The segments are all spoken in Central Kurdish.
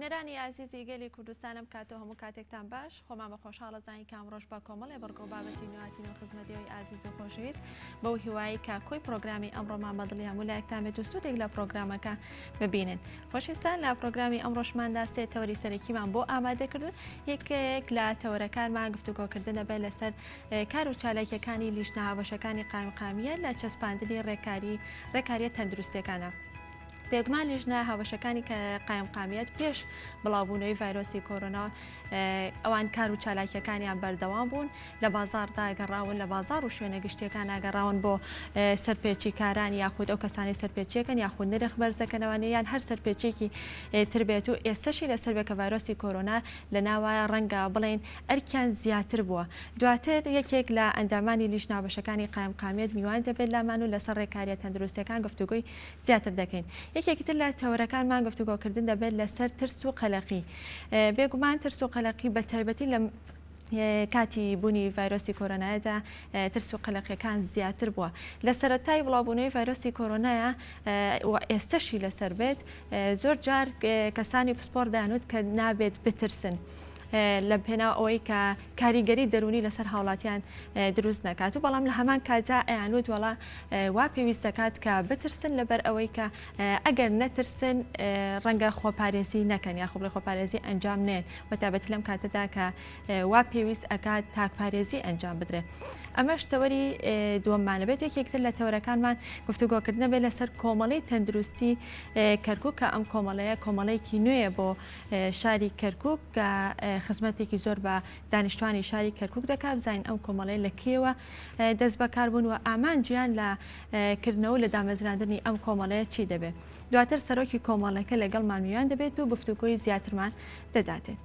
بینەرانی ئازیزی گەلی کوردستان ئەم کاتە و هەموو کاتێکتان باش خۆمان بە خۆشحاڵە زانین کە ئەمڕۆش بە کۆمەڵێ بڕگە و بابەتی نوێ هاتینەوە خزمەتی ئێوەی ئازیز و خۆشەویست بەو هیوایی کە کۆی پرۆگرامی ئەمڕۆمان بەدڵی هەموو لایەکتان بێت و سوودێک لە پرۆگرامەکە ببینن. خۆشەویستان لە پرۆگرامی ئەمڕۆشماندا سێ تەوەری سەرەکیمان بۆ ئامادە کردوون یەکێک لە تەوەرەکانمان گفتوگۆکردن دەبێت لەسەر کار و چالاکیەکانی لیژنە هاوبەشەکانی قایمقامیەت لە چەسپاندنی ڕێکاری ڕێکاریە تەندروستیەکانە. بێگومان لیژنە هاوبەشەکانی قایمقامیەت پێش بڵاوبوونەوەی ڤایرۆسی کۆرۆنا ئەوان کار و چالاکیەکانیان بەردەوام بوون لە بازاڕدا گەڕاون لە بازاڕ و شوێنە گشتیەکانا گەڕاون بۆ سەرپێچی کاران یاخود ئەو کەسانەی سەرپێچیەکەن یاخود نرخ بەرزەکەنەوە یان هەر سەرپێچیەکی تر بێت و ئێستەشی لەسەر بێت کە ڤایرۆسی کۆرۆنا لە ناوایە ڕەنگە بڵێین ئەرکیان زیاتر بووە دواتر یەکێک لە ئەندامانی لیژنە بەشەکانی قایمقامیەت میوان دەبێت لامان و لەسەر ڕێکاریە تەندروستیەکان گفتوگۆی زیاتر دەکەین. یەکێکی تر لە تەوەرەکانمان گفتوگۆکردن دەبێت لەسەر ترس و قەلەقی. بێگومان ترس و قەلەقی بە تایبەتی لە کاتی بوونی ڤایرۆسی کۆرۆنایەدا ترس و قەلەقیەکان زیاتر بووە. لە سەرەتای بڵاوبوونەوەی ڤایرۆسی کۆرۆنایە و ئێستەشی لەسەر بێت زۆر جار کەسانی پسپۆڕ دەیانوت کە نابێت بترسن. لە پێناو ئەوەی کە کاریگەری دەروونی لەسەر هاوڵاتیان دروست نەکات و بەڵام لە هەمان کاتدا ئەیانوت وەڵا وا پێویست دەکات کە بترسن لەبەر ئەوەی کە ئەگەر نەترسن ڕەنگە خۆپارێزی نەکەن یاخۆ بڵێ خۆپارێزی ئەنجام نێن بە تایبەتی لەم کاتەدا کە وا پێویست ئەکات تاکپارێزی ئەنجام بدرێت. ئەمەش تەوەری دووەممانە بێت یەکێکتر لە تەوەرەکانمان گفتوگۆکردنە بێت لەسەر کۆمەڵی تەندروستی کەرکک کە ئەم کۆمەڵەیە کۆمەڵێکی نوێیە بۆ شاری کەرکک کە خزمەتێکی زۆر بە دانیشتوانی شاری کەرکک دەکات بزانین ئەم کۆمەڵەیە لە کێوە دەست بەکاربوون و ئامانجیان لە کردنەوە لە دامەزراندنی ئەم کۆمەڵەیە چی دەبێت دواتر سەرۆکی کۆمەڵەکە لەگەڵمان میوان دەبێت و گفتوگۆی زیاترمان دەداتێت.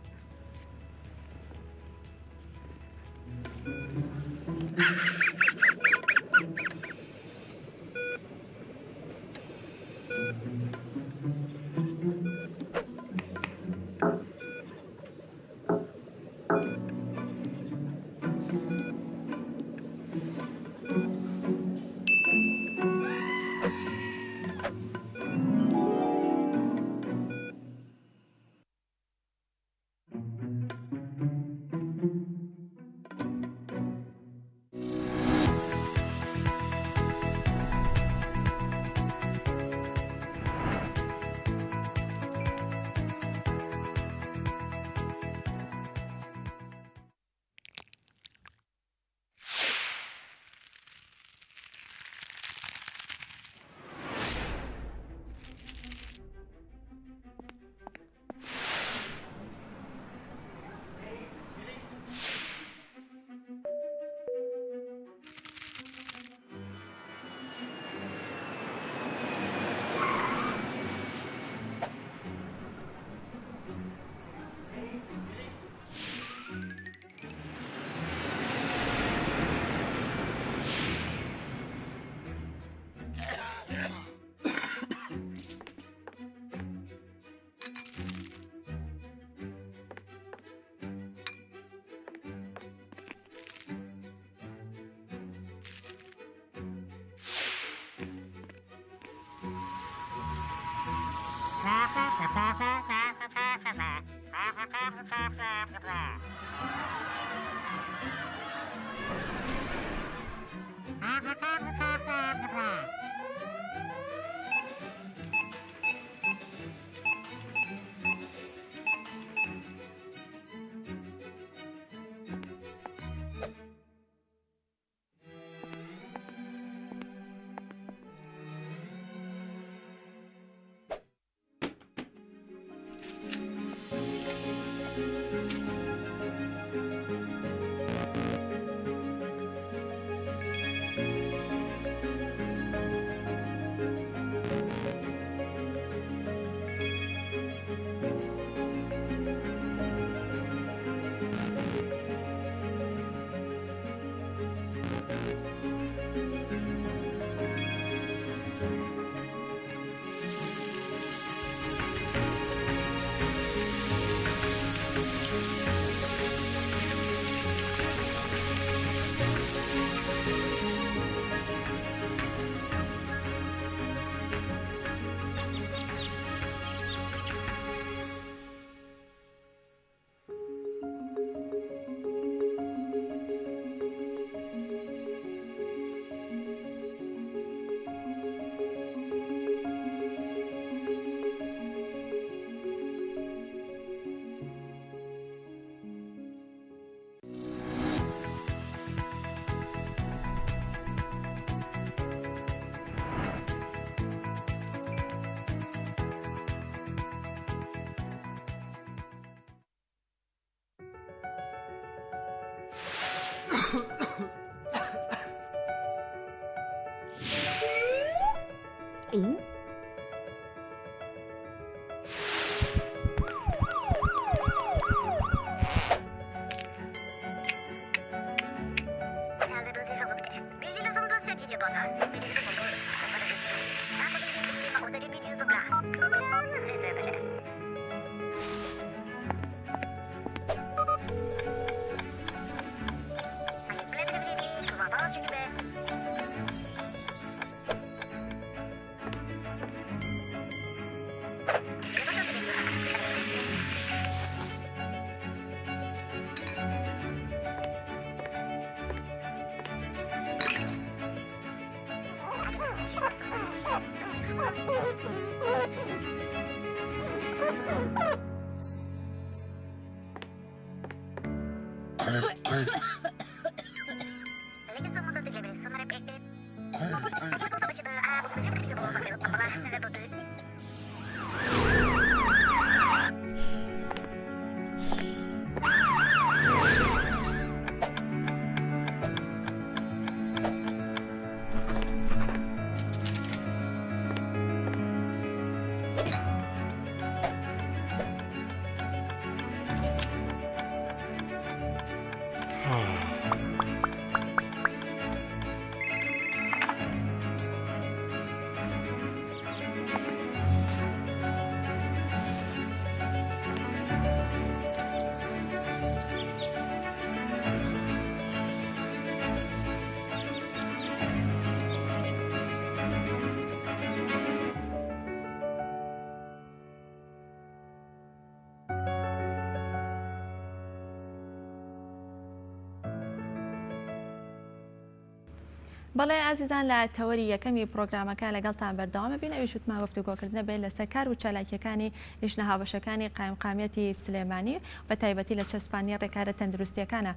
بەڵێ ئازیزان لە تەوەری یەکەمی پرۆگرامەکە لەگەڵتان بەردەوامە بین ئەویش وتمان گفتوگۆکردنە بێت لەسەر کار و چالاکیەکانی لیژنە هاوبەشەکانی قایمقامیەتی سلێمانی بە تایبەتی لە چەسپانی ڕێکارە تەندروستیەکانە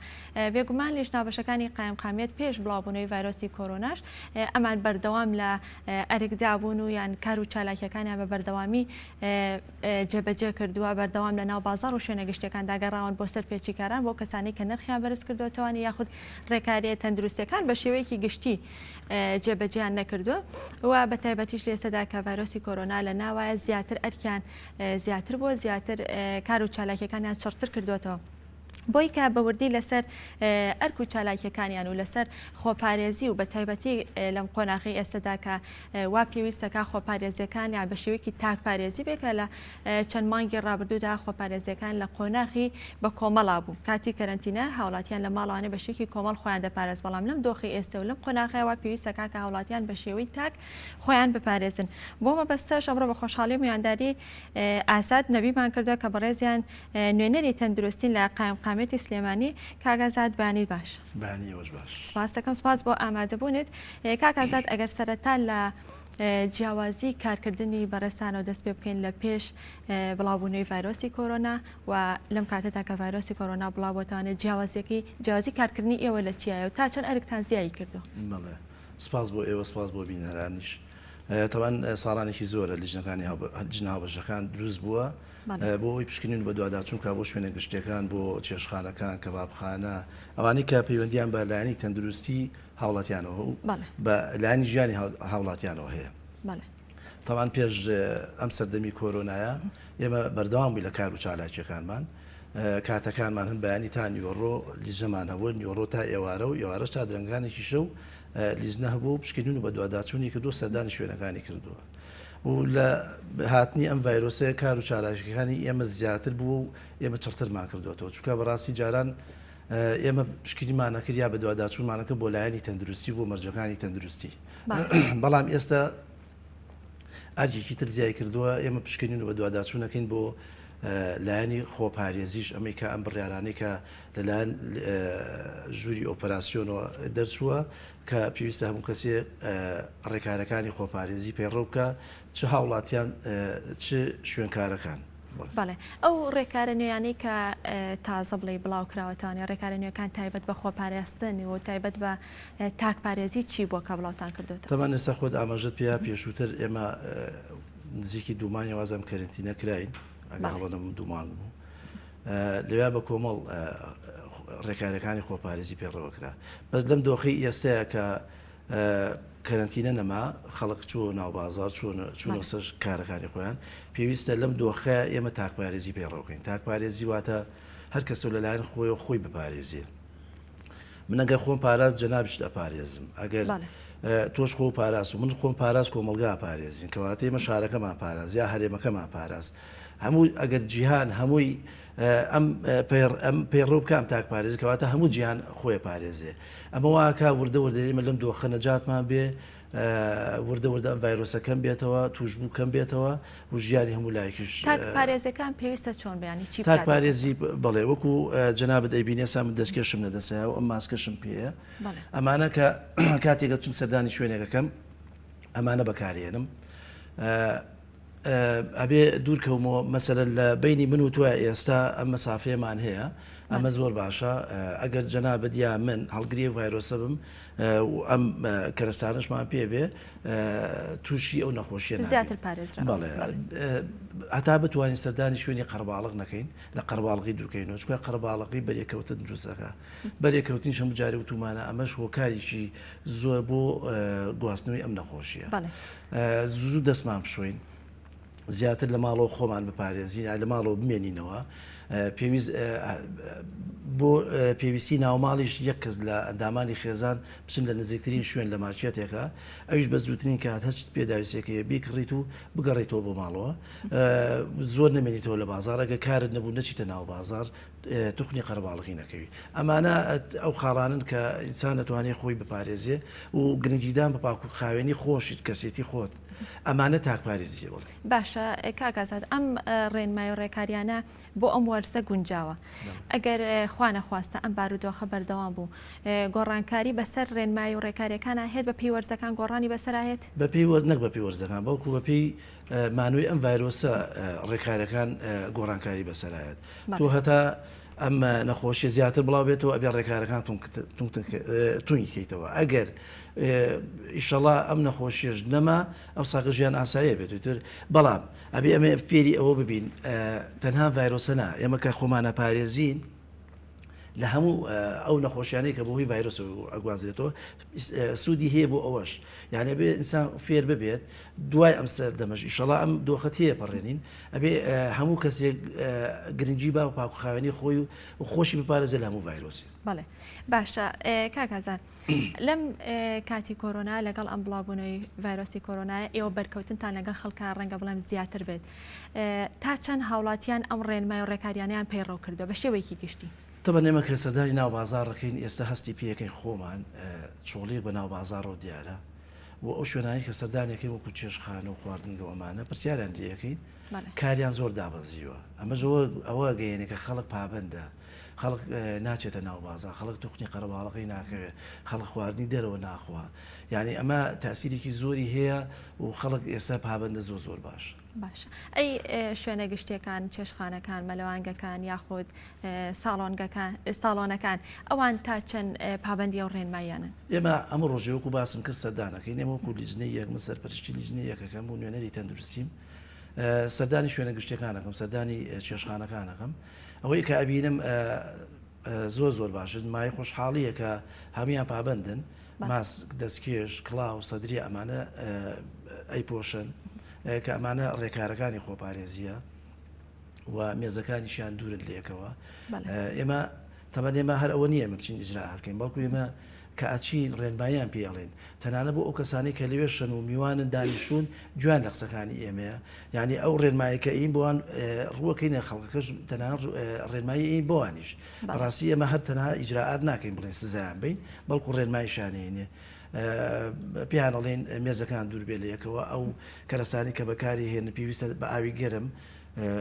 بێگومان لیژنە هاوبەشەکانی قایمقامیەت پێش بڵاوبوونەوەی ڤایرۆسی کۆرۆناش ئەمان بەردەوام لە ئەرکدا بوون و یان کار و چالاکیەکانیان بە بەردەوامی جێبەجێ کردووە، بەردەوام لە ناو بازاڕ و شوێنە گشتیەکاندا گەڕاون بۆ سەرپێچیکاران بۆ کەسانەی کە نرخیان بەرز کردووەتەوە یاخود ڕێکاریە تەندروستیەکان بە شێوەیەکی گشتی جێبەجێیان نەکردووە و بە تایبەتیش لە ئێستادا کە ڤایرۆسی کۆرۆنا لە ناوایە زیاتر ئەرکیان زیاتر بووە زیاتر کار و چالاکیەکانیان چڕتر کردووەتەوە. بۆی کە بە وردی لەسەر ئەرک و چالاکیەکانیان و لەسەر خۆپارێزی و بە تایبەتی لەم قۆناغی ئێستەدا کە وا پێویستەکە خۆپارێزیەکان یان بە شێوەیەکی تاکپارێزی بێ کە لە چەند مانگی ڕابردوودا خۆپارێزیەکان لە قۆناغی بە کۆمەڵا بوو کاتی کەرەنتینە هاوڵاتیان لە ماڵانێ بە شێوەیەکی کۆمەڵ خۆیان دەپارێز بەڵام لەم دۆخی ئێستە و لەم قۆناغەوە پێویستەکە کە هاوڵاتیان بە شێوەی تاک خۆیان بپارێزن بۆ مەبەستەش ئەمڕۆ بە خۆشحاڵی میوانداری ئازاد نەبیمان کردووە کە بەڕێزیان نوێنەری تەندروستین لە قایمقامیەتی سلێمانی. کاک ئازاد بەیانیت باش. بەیانی ئێوەش باش. سپاس دەکەم سپاس بۆ ئامادەبوونت. کاک ئازاد ئەگەر سەرەتا لە جیاوازی کارکردنی بەڕێزتانەوە دەست پێ بکەین لە پێش بڵاوبوونەوەی ڤایرۆسی کۆرۆنا و لەم کاتەدا کە ڤایرۆسی کۆرۆنا بڵاوبووەتەوانێ جیاوازیەکەی جیاوازی کارکردنی ئێوە لە چیایە و تا چەند ئەرکتان زیایی کردووە؟ بەڵێ سپاس بۆ ئێوە سپاس بۆ بینەرانیش. تەبعەن ساڵانێکی زۆرە لیژنەکانی لیژنە هاوبەشەکان دروست بووە بۆ ئەوەی پشکنین و بەدواداچوون بکات بۆ شوێنە گشتیەکان، بۆ چێشتخانەکان، کەبابخانە، ئەوانەی کە پەیوەندیان بە لایەنی تەندروستی هاوڵاتیانەوە و بە لایەنی ژیانی هاوڵاتیانەوە هەیە. تەبعەن پێش ئەم سەردەمی کۆرۆنایە ئێمە بەردەوام بووین لە کار و چالاکیەکانمان، کاتەکانمان هەم بەیانی تا نیوەڕۆ لیژنەمان هەبوو، نیوەڕۆ تا ئێوارە و ئێوارەش تا درەنگانێکی شەو لیژنە هەبوو و پشکنین و بەدواداچوونی کردووە، سەردانی شوێنەکانی کردووە. و لە هاتنی ئەم ڤایرۆسەیە کار و چالاکیەکانی ئێمە زیاتر بووە و ئێمە چڕترمان کردوێتەوە چونکە بەڕاستی جاران ئێمە پشکنینمان نەکرد یا بەدواداچوونمان نەکرد بۆ لایەنی تەندروستی بۆ مەرجەکانی تەندروستی بەڵام ئێستا ئەرکێکی تر زیای کردووە ئێمە پشکنین و بەدواداچوونەکەین بۆ لایەنی خۆپارێزیش ئەمەی کە ئەم بڕیارانەی کە لەلایەن ژووری ئۆپەراسیۆنەوە دەرچووە کە پێویستە هەموو کەسێ ڕێکارەکانی خۆپارێزی پەیڕەو بکا چ هاوڵاتیان چ شوێنکارەکان. بەڵێ ئەو ڕێکارە نوێیانەی کە تازە بڵێی بڵاو کراوەتەوانێ ڕێکارە نوێکان تایبەت بە خۆپارێزتن و تایبەت بە تاکپارێزی چی بووە کە بڵاوتان کردوتەوە؟ تەبعەن ئێستا خۆت ئاماژەت پێیا پێشووتر ئێمە نزیکی دوو مانگی وازم کەرەنتینە کراین ئەگەر هەڵە نەبم دوو مانگ بوو لەویا بە کۆمەڵ ڕێکارەکانی خۆپارێزی پەیڕەوە کرا بەس لەم دۆخەی ئێستەیە کە کەرەنتینە نەما خەڵک چووە ناو بازار چوونە سەر کارەکانی خۆیان پێویستە لەم دۆخە ئێمە تاکپارێزی پەیڕەوکەین تاکپارێزی واتە هەر کەسە لەلایەن خۆی و خۆی بپارێزێ. من ئەگەر خۆم پاراست جەنابیشت ئەپارێزم ئەگەر تۆش خۆو پاراست و من خۆم پاراست کۆمەڵگا ئەپارێزین کەواتە ئێمە شارەکەمان پاراست یا هەرێمەکەمان پاراست هەموو ئەگەر جیهان هەمووی ئەم ئەم پەیڕەو بکە ئەم تاک پارێزی کەواتە هەموو جیهان خۆی پارێزێ ئەمە واکە وردە وردە ئێمە لەم دۆخە نەجاتمان بێ وردە وردە ئەم ڤایرۆسە کەم بێتەوە توشبوو کەم بێتەوە و ژیانی هەموو لایەکیش تاک پارێزەکان پێویستە چۆن بیانی چی تاک پارێزی بەڵێ وەکو جەنابت ئەیبینێ سا من دەستکێشم لە دەسەیە و ئەم ماسکەشم پێیە ئەمانە کە کاتێک ئەچم سەردانی شوێنێکەکەم ئەمانە بەکارێنم ئەبێ دوورکەومەوە مەسەلەن لە بەینی من و تۆ ئێستا ئەم مەسافەیەمان هەیە ئەمە زۆر باشە ئەگەر جەنابت یا من هەڵگری ڤایرۆسە بم و ئەم کەرەستانەشمان پێ بێ تووشی ئەو نەخۆشیە زیاتر پارێزرا بەڵێ هەتا بتوانین سەردانی شوێنی قەرباڵغ نەکەین لە قەرباڵغی دوورکەینەوە چونکە قەرباڵغی بەرێکەوتن دروستەکە بەرێکەوتنیش هەموو جارێ وتومانە ئەمەش هۆکارێکی زۆر بۆ گواستنەوەی ئەم نەخۆشیە زوو زوو دەستمان بشۆین زیاتر لە ماڵەوە خۆمان بپارێزین لە ماڵەوە بمێنینەوە پێویست بۆ پێویستی ناوماڵیش یەک کەس لە ئەندامانی خێزان بچن لە نزیکترین شوێن لە مارکێتێکە ئەویش بە زووترین کات هەچ پێداویستێکەیە بیکڕیت و بگەڕیتەوە بۆ ماڵەوە زۆر نەمێنیتەوە لە بازار ئەگە کارت نەبوو نەچیتە ناو بازار توخنی قەرەباڵغی نەکەوی. ئەمانە ئەو خاڵانەن کە ئینسان ئەتوانێ خۆی بپارێزێ و گرنگیدان بە پاک و خاوێنی خۆشیت کەسێتی خۆت ئەمانە تاکپارێزیە بڵێ. باشە کاک ئازاد ئەم ڕێنمای و ڕێکاریانە بۆ ئەم وەرزە گونجاوە ئەگەر خوا نەخواستە ئەم بارودۆخە بەردەوام بوو گۆڕانکاری بەسەر ڕێنمای و ڕێکاریەکانا هێت بە پێی وەرزەکان گۆڕانی بەسەرا هێت؟ بە پێی وەر نەک بە پێی وەرزەکان بەڵکو بە پێی مانەوەی ئەم ڤایرۆسە ڕێکارەکان گۆڕانکاری بەسەرایەت تۆ هەتا ئەم نەخۆشیە زیاتر بڵاو بێتەوە ئەبێ ڕێکارەکان تونی کەیتەوە ئەگەر ئیشەڵا ئەم نەخۆشیەش نەما ئەو ساکە ژیان ئاساییە بێت تر بەڵام ئەبێ ئەمە فێری ئەوە ببین تەنها ڤایرۆسە نا ئێمە کە خۆمانە پارێزین لە هەموو ئەو نەخۆشیانەی کە بەهۆی ڤایرۆسەوە ئەگوازرێتەوە سوودی هەیە بۆ ئەوەش یعنی بێ ئینسان فێر ببێت دوای ئەم سەردەمەش ئیشەڵا ئەم دۆخە تێپەڕێنین ئەبێ هەموو کەسێک گرنگی با پاکوخاوێنی خۆی و خۆشی بپارێزێت لە هەموو ڤایرۆسی. بەڵێ باشە کاک ئازاد لەم کاتی کۆرۆنا لەگەڵ ئەم بڵاوبوونەوەی ڤایرۆسی کۆرۆنایە ئێوە بەرکەوتنتان لەگەڵ خەڵکا ڕەنگە بڵێم زیاتر بێت تا چەند هاوڵاتیان ئەم ڕێنمای و ڕێکاریانەیان پەیڕەو کردووە بە شێوەیەکی گشتی؟ تەبعەن ئێمە کە سەردانی ناو بازاڕەکەین ئێستا هەستی پێیەکەین خۆمان چۆڵیەک بە ناو بازاڕەوە دیارە و ئەو شوێنانەی کە سەردانیەکەین وەکو چێشتخانە و خواردنگە و ئەمانە پرسیاریان لێ ئەکەین کاریان زۆر دابەزیوە ئەمەش ئەوە ئەگەیەنێ کە خەڵک پابەندە خەڵک ناچێتە ناو بازاڕ خەڵک توخنی قەرەباڵغی ناکەوێت خەڵک خواردنی دەرەوە ناخوا یعنی ئەمە تاسیرێکی زۆری هەیە و خەڵک ئێستا پابەندە زۆر زۆر باش. باشە ئەی شوێنە گشتیەکان چێشخانەکان مەلەوانگەکان یاخود ساڵۆنگەکان ساڵۆنەکان ئەوان تا چەند پابەندی ئەو ڕێنماییانەن؟ ئێمە ئەمە ڕۆژێ وەکو باسم کرد سەردانەکەین ئێمە وەکو لیژنەی یەک من سەرپەرشتی لیژنەی یەکەکەم و نوێنەری تەندروستیم سەردانی شوێنە گشتیەکانەکەم سەردانی چێشخانەکانەکەم ئەوەی کە ئەبینم زۆر زۆر باشن مای خۆشحاڵیە کە هەموان پابندن ماسک دەستکێش کڵاو سەدری ئەمانە ئەیپۆشن کە ئەمانە ڕێکارەکانی خۆپارێزیە و مێزەکانیشیان دوورن لەیەکەوە ئێمە تەبەن ئێمە هەر ئەوە نییە ئێمە بچین ئیجرائات کەین بەڵکو ئێمە کە ئەچین ڕێنماییان پێ ئەڵێن تەنانە بۆ ئەو کەسانەی کە لەوێشن و میوانن دانیشتوون گوێیان لە قسەکانی ئێمەیە یعنی ئەو ڕێنمایی کە ئین بۆوان ڕووەکەینە خەڵکەکەش تەنانەت ڕێنمایی ئین بۆوانیش بەڕاستی ئێمە هەر تەنها ئیجرائات ناکەین بڵێن سزایان بین بەڵکو ڕێنماییشیان ئەینێ پێیان ئەڵێن مێزەکان دوور بێ لە یەکەوە ئەو کەرەسانی کە بەکاری هێن پێویستە بە ئاوی گەرم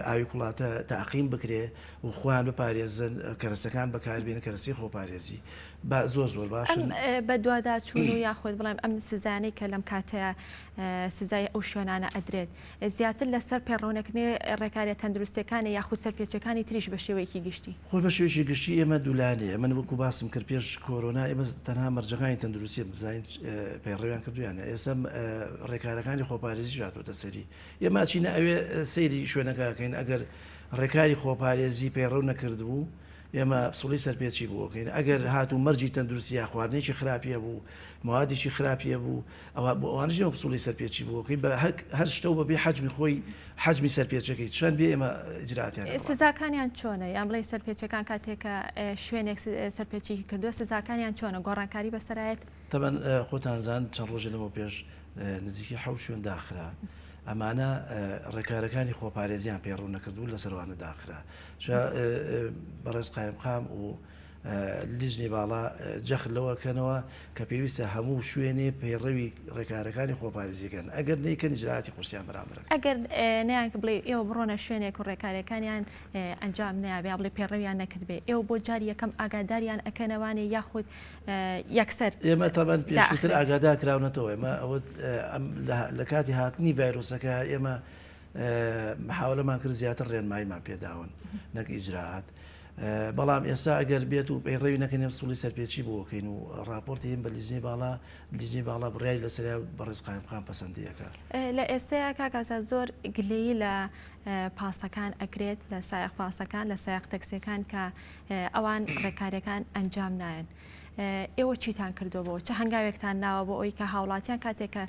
ئاوی کوڵاتە تاقیم بکرێ و خۆیان بپارێزن کەرەستەکان بەکاربێنن کەرەستەی خۆپارێزی با زۆر زۆر باشن. ئەم بەدواداچوون و یاخود بڵێم ئەم سزانەی کە لەم کاتەیە سزای ئەو شوێنانە ئەدرێت زیاتر لەسەر پەیڕەونەکردنی ڕێکاریە تەندروستیەکانە یاخود سەرپێچیەکانی تریش بە شێوەیەکی گشتی؟ خۆی بە شێوەیەکی گشتی ئێمە دوولایەنەیە من وەکو باسم کرد پێش کۆرۆنا ئێمە تەنها مەرجەکانی تەندروستی بزانین پەیڕەویان کردویانە ئێستا ڕێکارەکانی خۆپارێزیش هاتووەتە سەری ئێمە ئەچینە ئەوێ سەیری شوێنەکە ئەکەین ئەگەر ڕێکاری خۆپارێزی پەیڕەو نەکردبوو. ئێمە پسوڵەی سەرپێچی بۆ ئەکەین، ئەگەر هاتوو مەرجی تەندروستی یا خواردنێکی خراپی هەبوو، مەوادێکی خراپی هەبوو، ئەوە بۆ ئەوانەش ئێمە پسوڵەی سەرپێچی بۆ ئەکەین، بە هەر شتە و بەپێی حەجمی خۆی حەجمی سەرپێچەکەی چەند بێ ئێمە ئیجرائاتیان لەگەڵ ئەکەین. سزاکانیان چۆنە؟ یان بڵێی سەرپێچەکان کاتێک کە شوێنێک سەرپێچیی کردووە سزاکانیان چۆنە؟ گۆڕانکاری بەسەرایەت؟ تەبعەن خۆتان زان چەند ڕۆژێ لەمەوپێش نزیکەی حەوت شوێن داخرا، ئەمانە ڕێکارەکانی خۆپارێزیان پەیڕەو نەکردبوو لەسەر ئەوانە داخرا. چا بەڕێز قایمقام و لیژنەی باڵا جەخت لەوە ئەکەنەوە کە پێویستە هەموو شوێنێ پەیڕەوی ڕێکارەکانی خۆپارێزی کەن، ئەگەر نەیکەن ئیجرائاتی قورسیان بەرامبەر ئەکەن. ئەگەر نەیان بڵێ ئێوە بڕۆنە شوێنێک و ڕێکارەکانیان ئەنجام نەیابێ یا بڵێ پەیڕەویان نەکردبێ، ئێوە بۆ جاری یەکەم ئاگاداریان ئەکەنەوانێ یاخود یەکسەر ئێمە تەبعەن پێشووتر دائەخرێت؟ ئاگادار کراونەتەوە، ئێمە ئەوە لە کاتی هاتنی ڤایرۆسەکە ئێمە محاولەمان کرد زیاتر ڕێنماییمان پێداون نەک ئیجرائات بەڵام ئێستا ئەگەر بێت و پەیڕەوی نەکەین ئێمە سوڵی سەرپێچی بۆ بکەین و ڕاپۆرتی هێن بە لیژنەی باڵا لیژنەی باڵا بڕیاری لەسەر بەڕێز قایمقام پەسەندی ئەکا. لە ئێستەیا کاک ئازاد زۆر گلەیی لە پاسەکان ئەکرێت لە سایەق پاسەکان لە سایەق تەکسیەکان کە ئەوان ڕێکاریەکان ئەنجام نایەن ئێوە چیتان کردووە بۆ چ هەنگاوێکتان ناوە بۆ ئەوی کە هاوڵاتیان کاتێک کە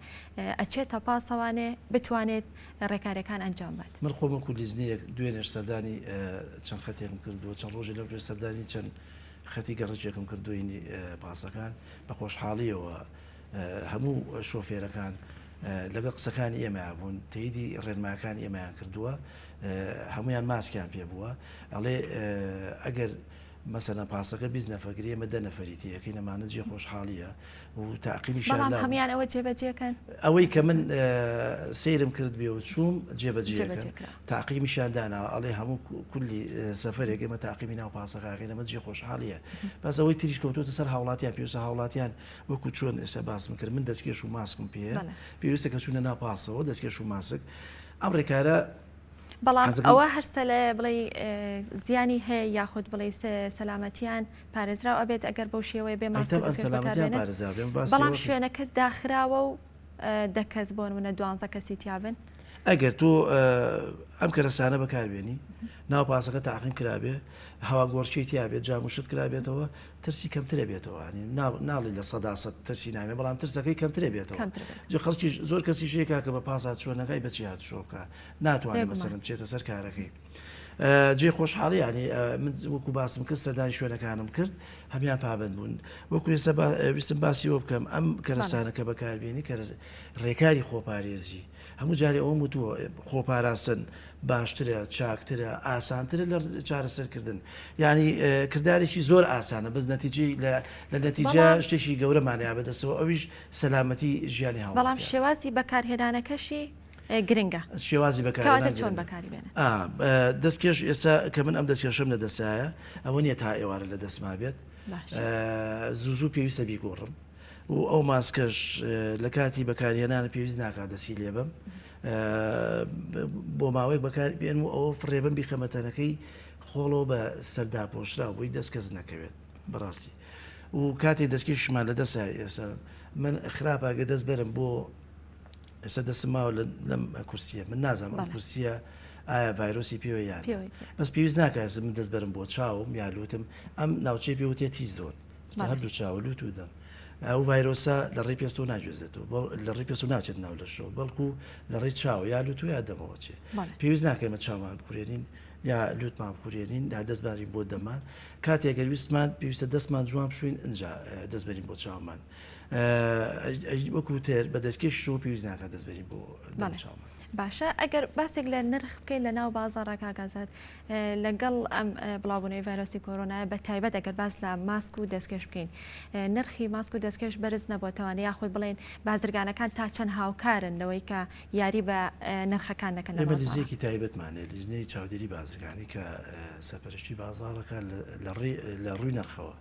ئەچێتە پاسەوانێ بتوانێت ڕێکارەکان ئەنجام بات؟ من خۆم وەکو لیژنەیەک دوێنێش سەردانی چەند خەتێکم کردووە، چەند ڕۆژێ لەم پێش سەردانی چەند خەتی گەڕەکێکم کردووە هینی پاسەکان، بە خۆشحاڵییەوە هەموو شۆفێرەکان لەگەڵ قسەکانی ئێمەیا بوون، تەییدی ڕێنمایەکانی ئێمەیان کردووە، هەموویان ماسکیان پێ بووە، ئەڵێ ئەگەر مەسەلەن پاسەکە 20 نەفەر گرێ ئێمە دە نەفەری تێ ئەکەین ئەمانە جێ خۆشحاڵییە و تاقیمیشیان بەڵام نابوو. هەموویان ئەوە جێبەجێکەن؟ ئەوەی کە من سەیرم کرد بێ و چووم جێبەجێ جێبەجێ ئەکەن. کرا. تاقیمیشیان داناوە ئەڵێ هەموو کولی سەفەرێک ئێمە تاقیمی ناو پاسەکە ئەکەین ئەمە جێ خۆشحاڵییە. بەس ئەوەی تریش کەوتۆتە سەر هاوڵاتیان پێویستە هاوڵاتیان وەکو چۆن ئێستا باسم کرد من دەستکێش و ماسکم پێیە بەڵێ. پێویستە کە چوونە ناو پاسەوە دەستکێش و ماسک ئەم ڕێکارە بەڵام ئەوە هەر بڵێی زیانی هەیە یاخود بڵێی سەلامەتیان پارێزراو ئەبێت ئەگەر بەو شێوەیە بێ ماسک و دەستکێش بەکاربێنن بەڵام شوێنەکە داخراوە و دە کەس بۆ نمونە دوانزە کەسی تیابن. ئەگەر تۆ ئەم کەرەسانە بەکاربێنی ناو پاسەکە تاقیم کرابێ هەوا گۆڕچەی تیابێت جام و شت کرابێتەوە ترسی کەمترە بێتەوە ینی ناڵی 100% ترسی نامێ بەڵام ترسەکەی کەمترە بێتەوە خەڵکی زۆر کەسی شێکا کە بە پاس هاتوچۆ نەکای بەچی هاتوچۆ بکە ناتوانێت مەسەلەن بچێتە سەر کارەکەی. جێ خۆشحاڵی ینی من وەکو باسم کرد سەردانی شوێنەکانم کرد هەمان پابند بوون وەکو ئێستا ویستم باسی وە بکەم ئەم کەرەستانە کە بەکاربیێنی کە ڕێکاری خۆپارێزی هەموو جارێ ئەوم وتووە خۆپاراستن باشترە چاکترە ئاسانترە لە چارەسەرکردن یعنی کردارێکی زۆر ئاسانە بەس نەتیجەی لە نەتیجە شتێکی گەورەمانەیە بەدەستەوە ئەویش سەلامەتی ژیانی هاوڵاتیان. بەڵام شێوازی بەکارهێنانەکەشی گرنگە. شێوازی بەکارهێنان کەواتە چۆن بەکاری بێنن؟ دەستکێش ئێستا کە من ئەم دەستکێشەم لە دەستایە ئەوە نییە تا ئێوارە لە دەستما بێت زوو زوو پێویستە بیگۆڕم و ئەو ماسکەش لە کاتی بەکارهێنان پێویست ناکات دەستی لێبم بۆ ماوەیەک بەکار بێن و ئەوە فڕێبم بیخەمە تەنەکەی خۆڵەوە بە سەرداپۆشراو بۆی دەست کەس نەکەوێت بەڕاستی و کاتێک دەستکێشمان لە دەسا ئێستا من خراپە گە دەست بەرم بۆ ئێستا دەستم ماوە لەم کورسیە من نازانم ئەم کورسیە ئایا ڤایرۆسی پێوە یان بەس پێویست ناکە من دەست بەرم بۆ چاوم یا لوتم ئەم ناوچەی پێوتێ T zone هەردوو چاو لوت و دەم ئەو ڤایرۆسە لە ڕێی پێستەوە ناگوێزێتەوە لە ڕێی پێست و ناچێت ناو لەشەوە بەڵکو لە ڕێی چاو یا لوت و یا دەمەوە چێ پێویست ناکەیمە چاومان بخورێنین یا لوتمان بخورێنین یا دەست بارین بۆ دەمان کاتێک گەر ویستمان پێویستە دەستمان جوان بشوین ئینجا دەست بەرین بۆ چاومان وەکو تر بە دەستکێشەوە پێویست ناکات دەست بەرین بۆ چاومان. باشە ئەگەر باسێک لە نرخ بکەین لە ناو بازاڕە کاک ئازاد لەگەڵ ئەم بڵاوبوونەوەی ڤایرۆسی کۆرۆنایە بە تایبەت ئەگەر باس لە ماسک و دەستکێش بکەین نرخی ماسک و دەستکێش بەرز نەبووەتەوانە یاخود بڵێن بازرگانەکان تا چەند هاوکارن لەوەی کە یاری بە نرخەکان دەکەن لە ئێمە بازاڕا؟ لیژنەیەکی تایبەتمان هەیە، لیژنەی چاودێری بازرگانی کە سەرپەرشتی بازاڕەکە لە ڕووی نرخەوە.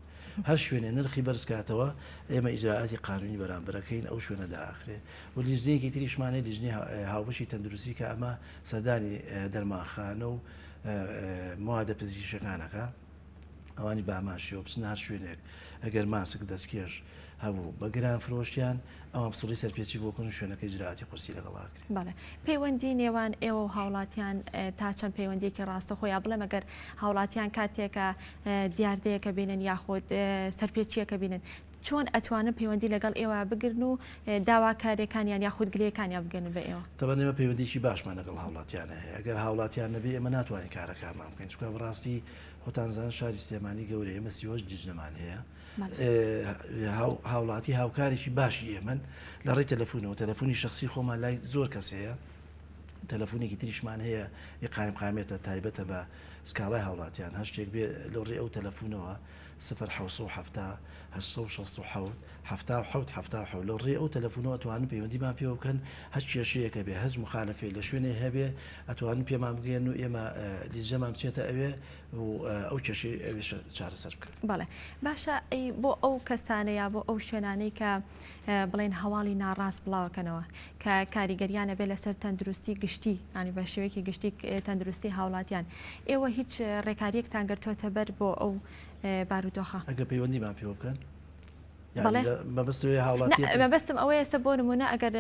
هەر شوێنێ نرخی بەرز کاتەوە ئێمە ئیجرائاتی قانونی بەرامبەر ئەکەین ئەو شوێنە دائەخرێ و لیژنەیەکی تریشمان هەیە لیژنەی هاوبەشی تەندروستی کە ئەمە سەردانی دەرمانخانە و موادە پزیشکیەکان ئەکا. ئەوانی باماشیەوە بچنە هەر شوێنێک ئەگەر ماسک دەستکێش هەبوو بە گران فرۆشتیان ئەوان پسوڵی سەرپێچی بۆ بکەن و شوێنەکە ئیجرائاتی قورسی لەگەڵا ئەکرێ. بەڵێ پەیوەندی نێوان ئێوە و هاوڵاتیان تا چەند پەیوەندیەکی ڕاستەخۆ یا بڵێم ئەگەر هاوڵاتیان کاتێکە دیاردەیەکە بینن یاخود سەرپێچیەکە بینن چۆن ئەتوانن پەیوەندی لەگەڵ ئێوە بگرن و داواکاریەکانیان یاخود گلەیەکانیان بگەنن بە ئێوە؟ تەبعەن ئێمە پەیوەندیەکی باشمان لەگەڵ هاوڵاتیانە هەیە ئەگەر هاوڵاتیان نەبێ ئێمە ناتوانین کارەکانمان بکەین چونکە بەڕاستی خۆتان زان شاری سلێمانی گەورەیە ئێمە 38 لیژنەمان هەیە هاوڵاتی هاوکارێکی باشی ئێمەن لە ڕێی تەلەفونەوە تەلەفۆنی شخصی خۆمان لای زۆر کەس هەیە تەلەفۆنێکی تریشمان هەیە ی قایم قامێتە تایبەتە بە سکاڵای هاوڵاتیان هەر شتێک بێ لە ڕێی ئەو تەلەفونەوە 0 770 867 77 77 لە ڕێی ئەو تەلەفونەوە ئەتوانن پەیوەندیمان پێوە بکەن هەر کێشەیەک هەبێ هەر مخالەفەی لە شوێنێ هەبێ ئەتوانن پێمان بگەیەنن و ئێمە لیژنەمان بچێتە ئەوێ و ئەو کێشەی ئەوێش چارەسەر بکەن. بەڵێ باشە ئەی بۆ ئەو کەسانە یا بۆ ئەو شوێنانەی کە بڵێن هەواڵی ناڕاست بڵاوەکەنەوە کە کاریگەریان ئەبێ لەسەر تەندروستی گشتی ینی بە شێوەیەکی گشتی تەندروستی هاوڵاتیان ئێوە هیچ ڕێکاریەکتان گرتووەتە بەر بۆ ئەو بارودۆخە؟ ئەگەر پەیوەندیمان پێوە بکەن مەبەستم ئەوەیە سە بۆ نمونە ئەگەر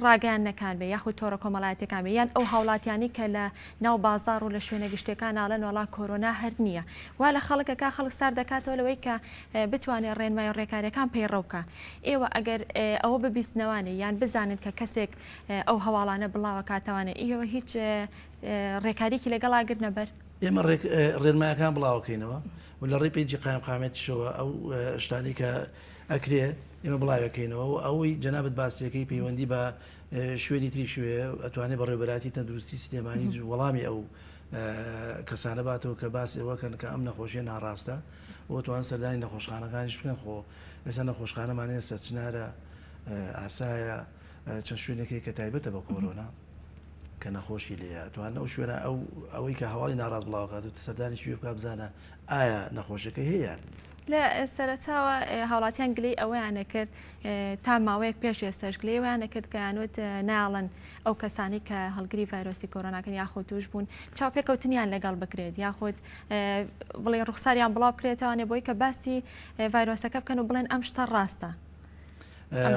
ڕاگەیاندنەکان بێ یاخود تۆڕە کۆمەڵایەتەکان بێ یان ئەو هاوڵاتیانی کە لە ناو بازار و لە شوێنە گشتەکان ناڵێن وڵا کۆرۆنا هەر نییە وا لە خەڵکەکە خەڵک سار دەکاتەوە لەوەی کە بتوانێت ڕێنمای ڕێکارەکان پەیڕەو بکە ئێوە ئەگەر ئەوە ببیستنەوانێ یان بزانن کە کەسێک ئەو هەواڵانە بڵاوەکاتەوانێ ئێوە هیچ ڕێکاریکی لەگەڵا گرنە بەر؟ ئێمە ڕێنمایەکان بڵاوەکەینەوە و لە ڕێی پەیجی قایمقامیەتیشەوە ئەو شتانەی کە ئەکرێ ئێمە بڵاوێکەینەوە و ئەوەی جەنابت باسیەکەی پەیوەندی بە شوێنی تری شوێ ئەتوانێ بەڕێوەبەرایەتی تەندروستی سلێمانی وەڵامی ئەو کەسانە باتەوە کە باس ئەوە کەن کە ئەم نەخۆشیە ناڕاستە و توان سەردانی نەخۆشخانەکانیش بکەن خۆ ئێستا نەخۆشخانەمان هەیە سەرچنارە ئاسایە چەند شوێنێکی کە تایبەتە بە کۆرۆنا کە نەخۆشی لێیە ئەتوان ئەو شوێنە ئەو ئەوەی کە هەواڵی ناڕاست بڵاوکات و سەردانی کوێ بکات بزانە ئایا نەخۆشەکە هەیە یان. لە سەرەتاوە هاوڵاتیان گلەی ئەوەیان نەکرد تا ماوەیەک پێش ئێستاش گلەی ئەوەیان نەکرد کە یانوت نایەڵن ئەو کەسانی کە هەڵگری ڤایرۆسی کۆرۆناکەن یاخود توش بوون چاوپێکەوتنیان لەگەڵ بکرێت یاخود بڵێ ڕوخساریان بڵاو بکرێتەوانێ بۆی کە باسی ڤایرۆسەکە بکەن و بڵێن ئەم شتە ڕاستە.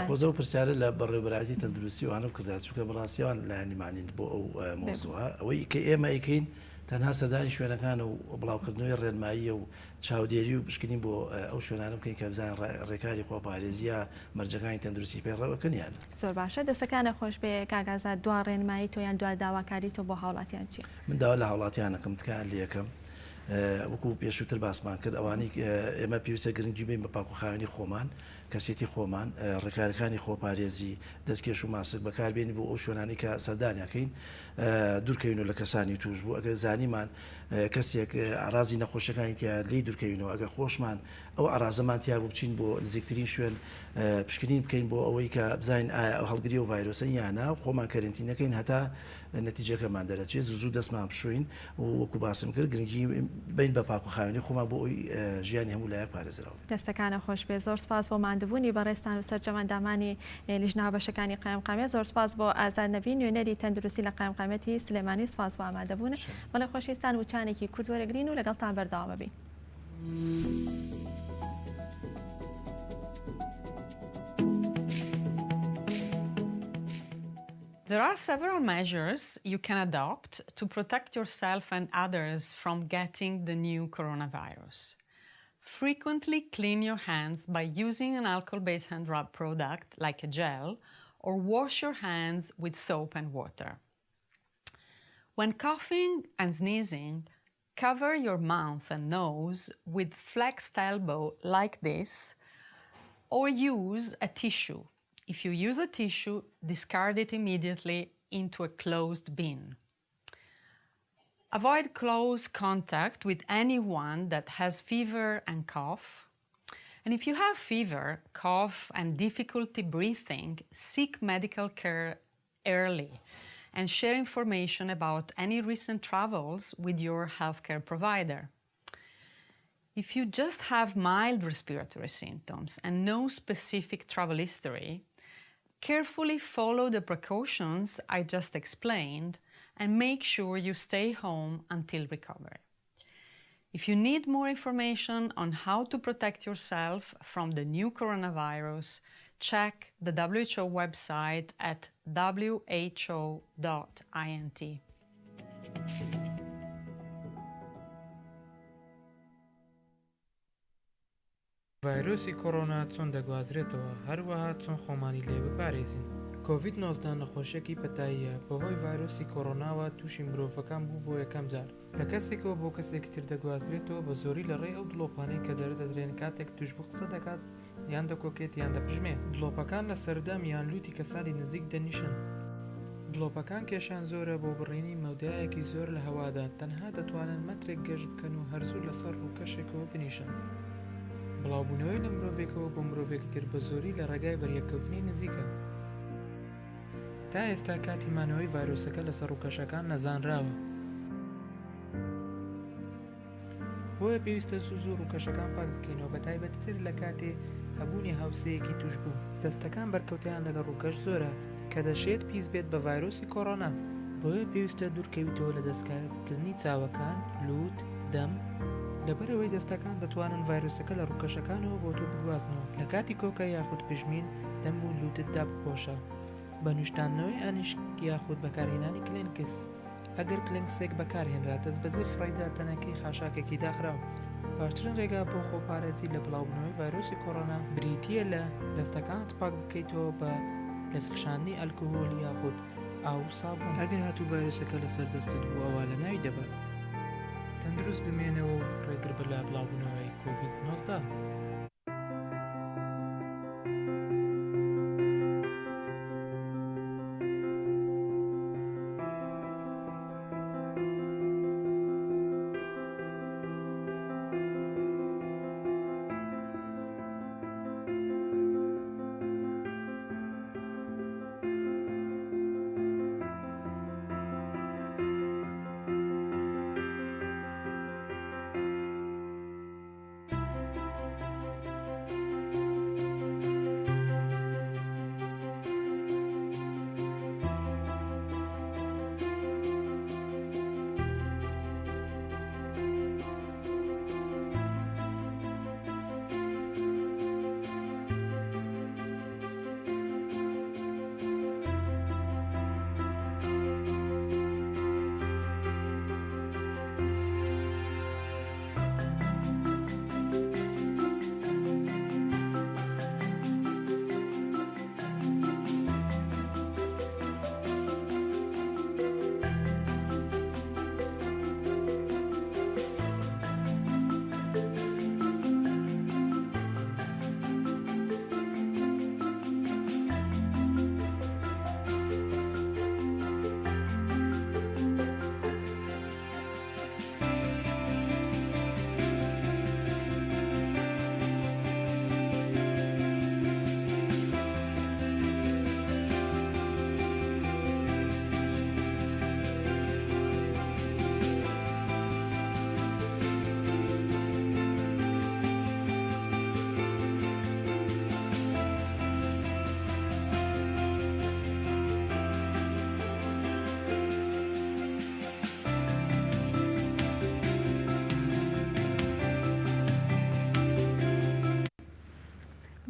خۆزە ئەو پرسیارە لە بەڕێوەبەرایەتی تەندروستی وانە بکردایە چونکە بەڕاستی ئەوان لایەنی مانین بۆ ئەو مەوزوعە ئەوەی کە ئێمە ئەیکەین تەنها سەردانی شوێنەکانە و بڵاوکردنەوەی ڕێنماییە و چاودێری و پشکنین بۆ ئەو شوێنانە بکەین کە بزانین ڕێکاری خۆپارێزی یا مەرجەکانی تەندروستی پەیڕەوەکەن یان نا. زۆر باشە دەستەکانت خۆش بێ کاک ئازاد دوا ڕێنمایی تۆ یان دوا داواکاری تۆ بۆ هاوڵاتیان چیە؟ من داوا لە هاوڵاتیان ئەکەم تکایان لێ ئەکەم وەکو پێشووتر باسمان کرد ئەوانەی ئێمە پێویستە گرنگی بەین بە پاکوخاوێنی خۆمان کەسێتی خۆمان، ڕێکارەکانی خۆپارێزی، دەستکێش و ماسک بەکاربێنین بۆ ئەو شوێنانەی کە سەردانیان کەین، دوورکەوینەوە لە کەسانی تووشبوو، ئەگەر زانیمان کەسێک ئەعرازی نەخۆشیەکانی تیایە لێی دوورکەوینەوە، ئەگەر خۆشمان ئەو ئەعرازەمان تیا بوو بچین بۆ نزیکترین شوێن پشکنین بکەین بۆ ئەوەی کە بزانین ئایا ئەو هەڵگری ئەو ڤایرۆسە یان نا، خۆمان کەرەنتین نەکەین هەتا نەتیجەکەمان دەرەچێت، زوو زوو دەستمان بشۆین و وەکو باسم کرد گرنگی بەین بە پاک و خاوێنی خۆمان بۆ ئەوەی ژیانی هەموو لایەک پارێزراو بێت. دەستەکانت خۆش بێت زۆر سپاس بۆ ماندبوونی بەڕێزتان و سەرجەم ئەندامانی لیژنە هاوبەشەکانی قایمقامیەت زۆر سپاس بۆ ئازاد نەبی نوێنەری تەندروستی لە قایمقامیەتی سلێمانی سپاس بۆ ئامادەبوونت بەڵێ خۆشەویستان وچانێکی کورت وەرەگرین و لەگەڵتان بەردەوام ئەبین. There are several measures you can adopt to protect yourself and others from getting the new coronavirus. Frequently clean your hands by using an alcohol-based hand rub product like a gel or wash your hands with soap and water. When coughing and sneezing, cover your mouth and nose with flexed elbow like this or use a tissue. If you use a tissue, discard it immediately into a closed bin. Avoid close contact with anyone that has fever and cough. And if you have fever, cough, and difficulty breathing, seek medical care early and share information about any recent travels with your healthcare provider. If you just have mild respiratory symptoms and no specific travel history, carefully follow the precautions I just explained and make sure you stay home until recovery. If you need more information on how to protect yourself from the new coronavirus, check the WHO website at who.int. ڤایرۆسی کۆرۆنا چۆن دەگوازرێتەوە، هەروەها چۆن خۆمانی لێ بپارێزین؟ کۆڤید 19 نەخۆشیەکی پەتاییە، بەهۆی ڤایرۆسی کۆرۆناوە تووشی مرۆڤەکان بوو بۆ یەکەم جار، لە کەسێکەوە بۆ کەسێکی تر دەگوازرێتەوە بە زۆری لە ڕێی ئەو دڵۆپانەی کە دەردەدرێن کاتێک تووشبوو قسە دەکات یان دەکۆکێت یان دەپژمێ. دڵۆپەکان لە سەر دەم یان لووتی کەسانی نزیک دەنیشن. دڵۆپەکان کێشیان زۆرە بۆ بڕینی مەودایەکی زۆر لە هەوادا، تەنها دەتوانن مەترێک گەشت بکەن و هەر زوو لەسەر ڕووکەشێکەوە بنیشن. بڵاوبوونەوەی لە مرۆڤێکەوە بۆ مرۆڤێکی تر بە زۆری لە ڕێگای بەریەککەوتنی نزیکە. تا ئێستا کاتی مانەوەی ڤایرۆسەکە لەسەر ڕووکەشەکان نەزانراوە. بۆیە پێویستە زوو زوو ڕووکەشەکان پاک بکەینەوە بەتایبەتیتر لە کاتێ هەبوونی هاوسێیەکی تووشبوو. دەستەکان بەرکەوتەیان لەگەڵ ڕووکەش زۆرە کە دەشێت پیس بێت بە ڤایرۆسی کۆڕۆنا. بۆیە پێویستە دوورکەویتەوە لە دەستکاریکردنی چاوەکان، لووت، دەم، لەبەرئەوەی دەستەکان دەتوانن ڤایرۆسەکە لە ڕووکەشەکانەوە بۆ تۆ بگوازنەوە لە کاتی کۆکە یاخود پژمین دەم و لووتت دابپۆشە بە نوشتاندنەوەی ئانیشک یاخود بەکارهێنانی کلێنکس. ئەگەر کلێنکسێک بەکارهێنرا دەستبەجێ فڕێیدە تەنەکەی خاشاکێکی داخراو. باشترین ڕێگا بۆ خۆپارێزی لە بڵاوبوونەوەی ڤایرۆسی کۆرۆنا بریتییە لە دەستەکانت پاک بکەیتەوە بە لێکخشاندنی ئەلکهول یاخود ئاو و سابوون. ئەگەر هاتوو ڤایرۆسەکە لەسەر دەستت بوو ئەوا لەناوی دەبات. تەندروست بمێنەوە و ڕێگربە لە بڵاوبوونەوەی کۆڤید 19.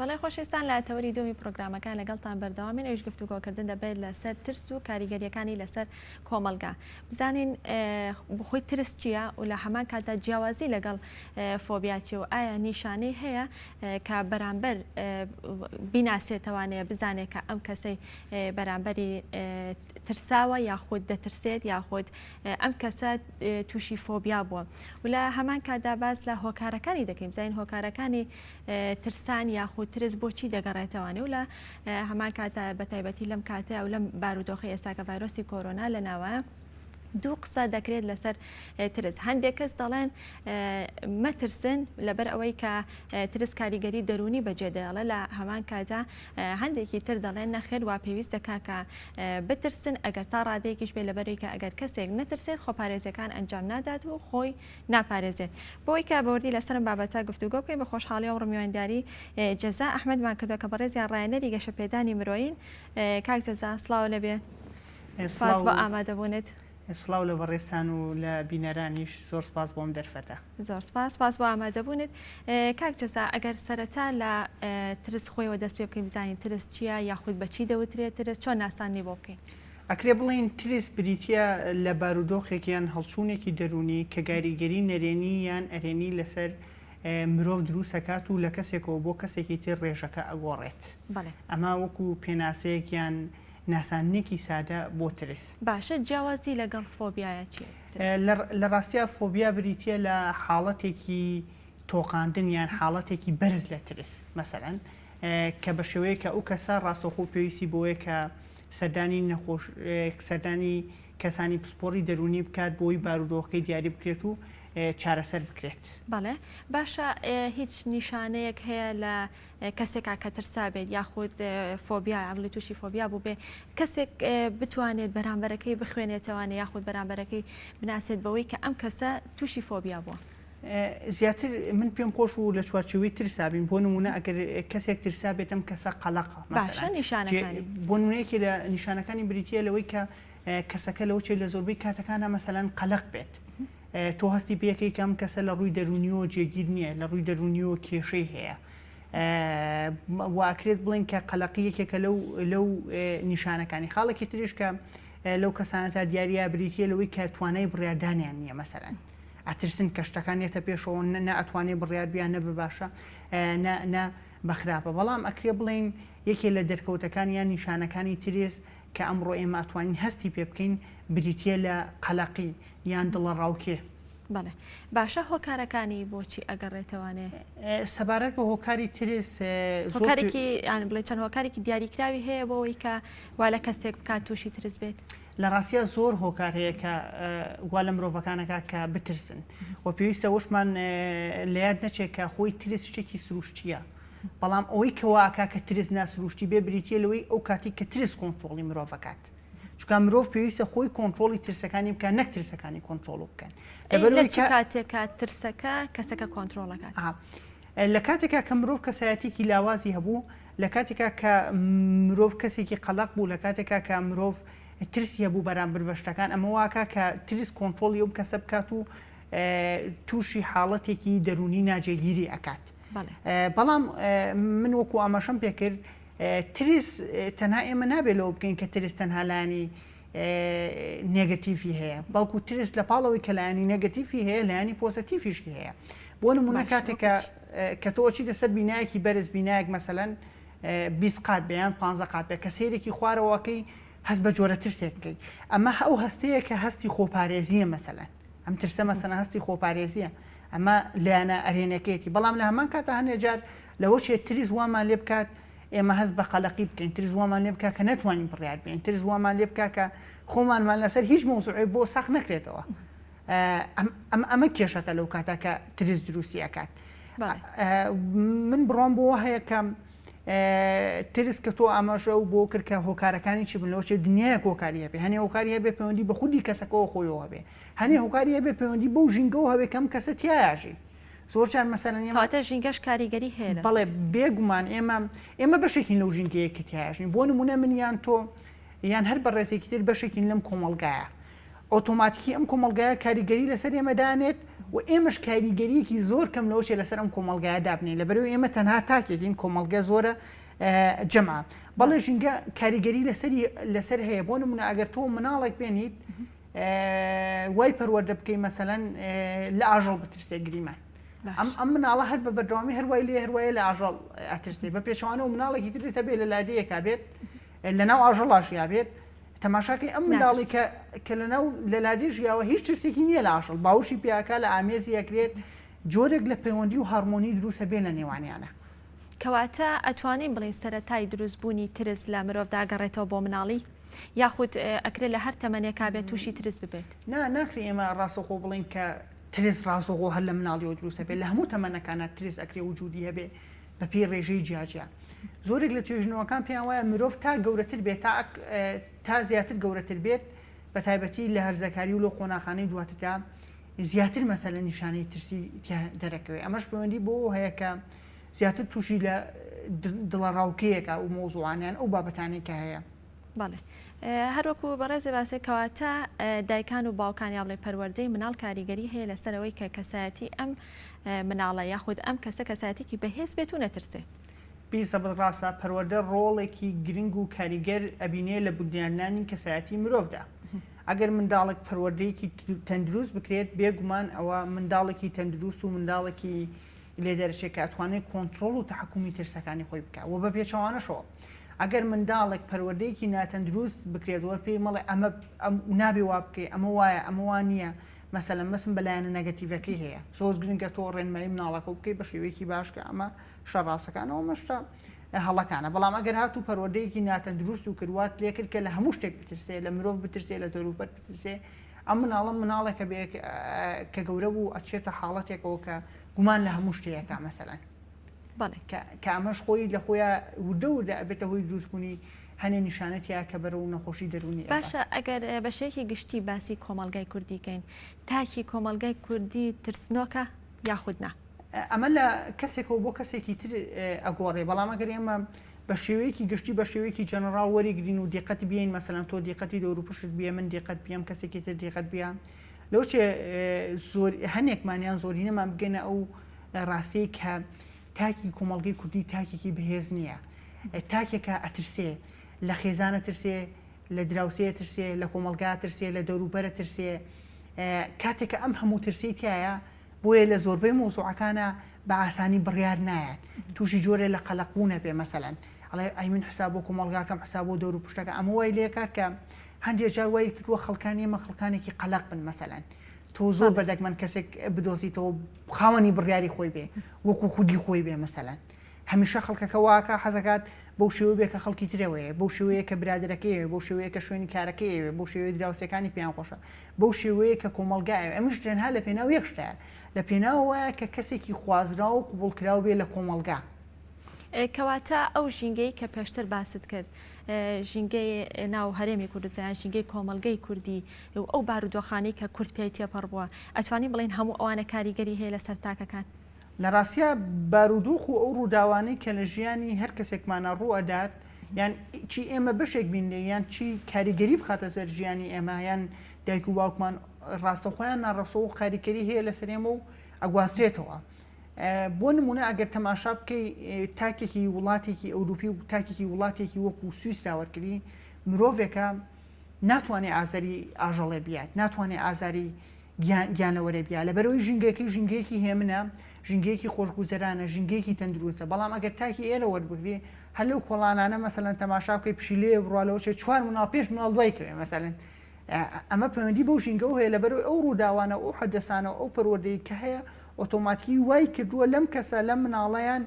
بەڵێ خۆشەویستان لە تەوەری دووەمی پرۆگرامەکە لەگەڵتان بەردەوامین ئەویش گفتوگۆکردن دەبێت لەسەر ترس و کاریگەریەکانی لەسەر کۆمەڵگا بزانین بخۆی ترس چییە و لە هەمان کاتدا جیاوازی لەگەڵ فۆبیا چیە و ئایا نیشانەی هەیە کە بەرامبەر بیناسێتەوانەیە بزانێت کە ئەم کەسەی بەرامبەری ترساوە یاخود دەترسێت یاخود ئەم کەسە تووشی فۆبیا بووە و لە هەمان کاتدا باس لە هۆکارەکانی دەکەین بزانین هۆکارەکانی ترسان یاخود ترس بۆچی دەگەڕێتەوانێ و لە هەمان کاتدا بە تایبەتی لەم کاتەیە و لەم بارودۆخی ئێستا کە ڤایرۆسی کۆرۆنا لە ناوە دوو قسە دەکرێت لەسەر ترس هەندێک کەس دەڵێن مەترسن لەبەر ئەوەی کە ترس کاریگەری دەرونی بەجێ دەیڵێ لە هەمان کادا هەندێکی تر دەڵێن نەخێر وا پێویست دەکا کە بترسن ئەگەر تا ڕادەیەکیش بێت لەبەرەوەی کە ئەگەر کەسێک نەترسێت خۆپارێزیەکان ئەنجام نادات و خۆی ناپارێزێت. بۆی کە بەوردی لەسەر ئەم بابەتە گفتوگۆ بکەین بە خۆشحاڵی ئەمڕۆ میوانداری جەزا ئەحمەدمان کردوە کە بەڕێزیان ڕایەنەری گەشەپێدانی مرۆیین. کاک جەزا سڵاو لێبێ. سپاس بۆ ئامادەبوونت. سڵاو لە بەڕێزتان و لە بینەرانیش، زۆر سپاس بۆ ئەم دەرفەتە. زۆر سپاس، سپاس بۆ ئامادەبوونت. کاک جەزا ئەگەر سەرەتا لە ترس خۆیەوە دەست پێ بکەین بزانین ترس چییە یاخود بە چی دەوترێت ترس، چۆن ناساندنی بۆ بکەین؟ ئەکرێ بڵێین ترس بریتییە لە بارودۆخێک یان هەڵچوونێکی دەروونی کە گاریگەری نەرێنی یان ئەرێنی لەسەر مرۆڤ دروست ئەکات و لە کەسێکەوە بۆ کەسێکی تر ڕێژەکە ئەگۆڕێت. ئەمە وەکو پێناسەیەک یان ناساندنێکی سادە بۆ ترس. باشە جیاوازی لەگەڵ فۆبیایا چیە؟ لە ڕاستیا فۆبیا بریتیە لە حاڵەتێکی تۆقاندن یان حاڵەتێکی بەرز لە ترس مەسەلەن کە بە شێوەیەک کە ئەو کەسە ڕاستەوخۆ پێویستی بۆیە کە سەردانی نەخۆش سەردانی کەسانی پسپۆڕی دەروونی بکات بۆی بارودۆخەکەی دیاری بکرێت و چارەسەر بکرێت. بەڵێ باشە هیچ نیشانەیەک هەیە لە کەسێکا کە ترسابێت یاخود فۆبیا عەقڵی تووشی فۆبیا بووبێ کەسێک بتوانێت بەرامبەرەکەی بخوێنێتەوانێ یاخود بەرامبەرەکەی بناسێت بەوەی کە ئەم کەسە تووشی فۆبیا بووە؟ زیاتر من پێم خۆش بوو لە چوارچێوەی ترسا بین بۆ نمونە ئەگەر کەسێک ترسا بێت ئەم کەسە قەلەقە باشە نیشانەکانی بۆ نمونە یەکێ لە نیشانەکانی بریتییە لەوەی کە کەسەکە لەوە چێ لە زۆربەی کاتەکانە مەسەلەن قەلەق بێت تۆ هەستی پێکەی کە ئەم کەسە لە ڕووی دەروونیەوە جێگیر نییە، لە ڕووی دەروونیەوە کێشەی هەیە. و ئەکرێت بڵێین کە قەلەقی یەکێکە لەو لەو نیشانەکانی. خاڵێکی تریش کە لەو کەسانە تا دیاریە بریتییە لەوەی کە توانای بڕیاردانیان نییە مەسەلەن ئەترسن کە شتەکان یەتە پێشەوە نە ئەتوانێ بڕیار بیان نە بە باشە نە نە بە خراپە بەڵام ئەکرێ بڵێین یەکێ لە دەرکەوتەکان یان نیشانەکانی ترس کە ئەمڕۆ ئێمە ئەتوانین هەستی پێ بکەین بریتییە لە قەلەقی یان دڵەڕاوکێ. بەڵێ باشە هۆکارەکانی بۆچی ئەگەڕێتەوانێ؟ سەبارەت بە هۆکاری ترس زۆر هۆکارێکی یان بڵێ چەند هۆکارێکی دیاریکراوی هەیە بۆ ئەوەی کە وا لە کەسێک بکات تووشی ترس بێت؟ لە ڕاستیا زۆر هۆکار هەیە کە وا لە مرۆڤەکان ئەکات کە بترسن و پێویستە ئەوەشمان لە یاد نەچێت کە خۆی ترس شتێکی سروشتییە بەڵام ئەوەی کە وا ئەکات کە ترس ناسروشتی بێ بریتییە لەوەی ئەو کاتەی کە ترس کۆنترۆڵی مرۆڤ ئەکات. چونکە مرۆڤ پێویستە خۆی کۆنترۆڵی ترسەکانی بکات نەک ترسەکانی کۆنترۆڵ بکەن. لە چ کاتێکا ترسەکە کەسەکە کۆنترۆڵ ئەکات؟ لە کاتێکا کە مرۆڤ کەسایەتیکی لاوازی هەبوو، لە کاتێکا کە مرۆڤ کەسێکی قەلەق بوو، لە کاتێکا کە مرۆڤ ترسی هەبوو بەرامبەر بە شتەکان، ئەمە وا ئەکات کە ترس کۆنترۆڵی ئەو کەسە بکات و تووشی حاڵەتێکی دەروونی ناجێگیری ئەکات. بەڵام من وەکو ئاماژەم پێکرد ترس تەنها ئێمە نابێت لەوە بکەین کە ترس تەنها لایەنی نێگەتیڤی هەیە بەڵکو ترس لە پاڵەوەی کە لایەنی نێگەتیڤی هەیە لایەنی پۆزەتیڤیشی هەیە بۆ نمونە کاتێک کە کە تۆ ئەچیتە سەر بینایەکی بەرز بینایەک مەسەلەن 20 قات بێ یان 15 قات بێ کە سەیرێکی خوارەوەکەی هەست بە جۆرە ترسێک بکەیت ئەمە ئەو هەستەیە کە هەستی خۆپارێزیە مەسەلەن ئەم ترسە مەسەلەن هەستی خۆپارێزیە ئەمە لایەنە ئەرێنەکەیەتی بەڵام لە هەمان کاتا هەنێ جار لەوە چێ ترس وامان لێ بکات ئێمە هەست بە قەلەقی بکەین ترس وامان لێ بکات کە نەتوانین بڕیار بێن ترس وامان لێ بکات کە خۆمانمان لەسەر هیچ مەوزوعێک بۆ ساغ نەکرێتەوە ئەم ئەمە کێشەکە لەو کاتە کە ترس دروستی ئەکات من بڕوام بۆ هەیە کە ترس کە تۆ ئاماژە و بۆ کرد کە هۆکارەکانی چی بن لەوەچێ دنیایەک هۆکاری هەبێ هەنێ هۆکاری هەبێ پەیوەندی بە خودی کەسەکەەوە خۆیەوە هەبێ هەنێ هۆکاری هەبێ پەیوەندی بەو ژینگەوە هەبێ کەم کەسە تیایاژی زۆر جار مەسەلەن ئێمە کەواتە ژینگەش کاریگەری هەیە لەسەر. بەڵێ بێگومان ئێمە ئێمە بەشێکین لەو ژینگەیە کە تیایاژین بۆ نمونە من یان تۆ یان هەر بەڕێزێکی تر بەشێکین لەم کۆمەڵگایە ئۆتۆماتیکی ئەم کۆمەڵگایە کاریگەری لەسەر ئێمە دانێت و ئێمەش کاریگەریەکی زۆر کەم لەوە چێ لەسەر ئەم کۆمەڵگایە دابنێین لەبەرئەوەی ئێمە تەنها تاکێکین کۆمەڵگە زۆرە جەمعە بەڵێ ژینگە کاریگەری لەسەری لەسەر هەیە بۆ نمونە ئەگەر تۆ مناڵێک بێنیت وای پەروەردە بکەی مەسەلەن لە ئاژەڵ بترسێ گریمان ئەم ئەم مناڵە هەر بە بەردەوامی هەروای لێ هەروایە لە ئاژەڵ ئەترسێ بە پێچوانەوە مناڵێکی تر بێ لە لادەیەکا بێت لە ناو ئاژەڵا ژیا بێت تەماشاکەی ئەم منداڵی کە کە لە ناو لە لادێ ژیاوە هیچ ترسێکی نییە لە ئاژەڵ باوشی پیاکە لە ئامێزی ئەکرێت جۆرێک لە پەیوەندی و هارمۆنی دروستە بێ لە نێوانیانە. کەواتە ئەتوانین بڵێین سەرەتای دروست بوونی ترس لە مرۆڤدا ئەگەڕێتەوە بۆ مناڵی؟ یاخود ئەکرێ لە هەر تەمەنێکا بێت تووشی ترس ببێت؟ نا ناکرێ ئێمە ڕاستەوخۆ بڵێین کە ترس ڕاستەوخۆ هەر لە مناڵیەوە دروست ئەبێت لە هەموو تەمەنەکانا ترس ئەکرێ وجودی هەبێ بە پێی ڕێژەی جیاجیا زۆرێک لە توێژینەوەکان پێیان وایە مرۆڤ تا گەورەتر بێت تا تا زیاتر گەورەتر بێت بە تایبەتی لە هەرزەکاری و لەو قۆناخانەی دواتردا زیاتر مەسەلە نیشانەی ترسی تیا دەرەکەوێت ئەمەش پەیوەندی بۆ هەیە کە زیاتر تووشی لە دڵەڕاوکێیەکە و مەوزوعانیان ئەو بابەتانەی کە هەیە. بەڵێ. هەروەکو بەڕێزێ باسی کەواتە دایکان و باوکان یا بڵێ پەروەردەی مناڵ کاریگەری هەیە لەسەر ئەوەی کە کەسایەتی ئەم مناڵە یاخود ئەم کەسە کەسایەتێکی بەهێز بێت و نەترسێ. بیزەبت ڕاستە، پەروەردە ڕۆڵێکی گرنگ و کاریگەر ئەبینێ لە بونیادنانی کەسایەتی مرۆڤدا. ئەگەر منداڵێک پەروەردەیەکی تەندروست بکرێت، بێ گومان ئەوە منداڵێکی تەندروست و منداڵێکی لێ دەرەچێت کە ئەتوانێت کۆنترۆڵ و تەحەکومی ترسەکانی خۆی بکات و بە پێچەوانەشەوە ئەگەر منداڵێک پەروەردەیەکی ناتەندروست بکرێت و پێی مەڵێ ئەمە نابێ وا بکەی ئەمە وایە ئەمە وا نییە مەسەلەن بەسم بە لایەنە نەگەتیڤەکەی هەیە زۆر گرنگە تۆ ڕێنمایی مناڵەکە بکەی بە شێوەیەکی باش کە ئەمە شتە ڕاستەکانە و ئەمە شتە هەڵەکانە بەڵام ئەگەر هاتوو پەروەردەیەکی ناتەندروست و کروات لێکرد کە لە هەموو شتێک بترسێ لە مرۆڤ بترسێ لە دەوروبەر بترسێ ئەم مناڵە مناڵێکە بێ کە گەورە بوو ئەچێتە حاڵەتێکەوە کە گومان لە هەموو شتێکە مەسەلەن بەڵێ کە ئەمەش خۆی لە خۆیان وردە وردە ئەبێتە هۆی دروستبوونی هەنێ نیشانە تیا کە بەرەو نەخۆشی دەروونی ئەبات. باشە ئەگەر بە شێوەیەکی گشتی باسی کۆمەڵگای کوردی کەین تاکی کۆمەڵگای کوردی ترسنۆکە یاخود نا؟ ئەمە لە کەسێکەوە بۆ کەسێکی تر ئەگۆڕێ بەڵام ئەگەر ئێمە بە شێوەیەکی گشتی بە شێوەیەکی جەنەڕاڵ وەریگرین و دیقەت بیەین مەسەلەن تۆ دیقەتی دەوروپشت بیە من دیقەت بیەم کەسێکی تر دیقەت بیە لەو چێ زۆر هەنێکمان یان زۆرینەمان بگەنە ئەو ڕاستیەی کە تاکی کۆمەڵگەی کوردی تاکێکی بەهێز نییە تاکێکە ئەترسێ لە خێزانە ترسێ لە دراوسێ ترسێ لە کۆمەڵگا ترسێ لە دەوروبەرە ترسێ کاتێکە ئەم هەموو ترسی تایە بۆیە لە زۆربەی مەوزوعەکانا بە ئاسانی بڕیار نایەن توشی جۆرێ لە قەلەق بوون ئەبێ مەسەلەن ئەڵێ ئەی من حساب بۆ کۆمەڵگاکەم حساب بۆ دەور و پشتەکە ئەمە وای لێکات کە هەندێک جار وای کردووە خەڵکانی ئێمە خەڵکانێکی قەلەق بن مەسەلەن تۆ زۆر بە دەگمەن کەسێک بدۆزیتەوە خاوەنی بڕیاری خۆی بێ وەکو خودی خۆی بێ مەسەلەن هەمیشە خەڵکەکە واکا حەزەکات بەو شێوە بێ کە خەڵکی ترەوەیە بەو شێوەیە کە برادەرەکەیەوێ بەو شێوەیە کە شوێنی کارەکەیەوێ بەو شێوەیە دراوسێکانی پێیان خۆشە بەو شێوەیە کە کۆمەڵگا ئەوێ ئەمش تەنها لە پێناو یەک شتایە لە پێناو وایە کە کەسێکی خوازراو و قبوڵکراو بێ لە کۆمەڵگا. کەواتە ئەو ژینگەی کە پێشتر باست کرد ژینگەی ناو هەرێمی کوردستان یان ژینگەی کۆمەڵگەی کوردی و ئەو بارودۆخانەی کە کورد پێی تێپەڕ بووە ئەتوانین بڵێین هەموو ئەوانە کاریگەری هەیە لەسەر تاکەکان؟ لە ڕاستیا بارودۆخ و ئەو ڕووداوانەی کە لە ژیانی هەر کەسێکمانا ڕوو ئەدات یان چی ئێمە بەشێک بین لێی یان چی کاریگەری بخاتە سەر ژیانی ئێمە یان دایک و باوکمان ڕاستەوخۆ یان ناڕاستەوخۆ کاریگەری هەیە لەسەر ئێمە و ئەگوازرێتەوە. بۆ نمونە ئەگەر تەماشا بکەی تاکێکی وڵاتێکی ئەوروپی و تاکێکی وڵاتێکی وەکو سویسرا وەرگری مرۆڤێکە ناتوانێ ئازاری ئاژەڵێ بیات ناتوانێ ئازاری گیانەوەرێ بیا لەبەرئەوەی ژینگەکەی ژینگەیەکی هێمنە ژینگەیەکی خۆشگوزەرانە ژینگەیەکی تەندروستە بەڵام ئەگەر تاکی ئێرە وەربگری هەر لەو کۆڵانانە مەسەلەن تەماشا بکەی پشیلەیە بڕوا لەوە چێ چوار مناڵ پێنج مناڵ دوای کەوێ مەسەلەن ئەمە پەیوەندی بەو ژینگەوە هەیە لەبەرئەوەی ئەو ڕووداوانە و ئەو حەدەسانە و ئەو پەروەردەی کە هەیە ئۆتۆماتیکی وای کردووە لەم کەسە لەم مناڵەیان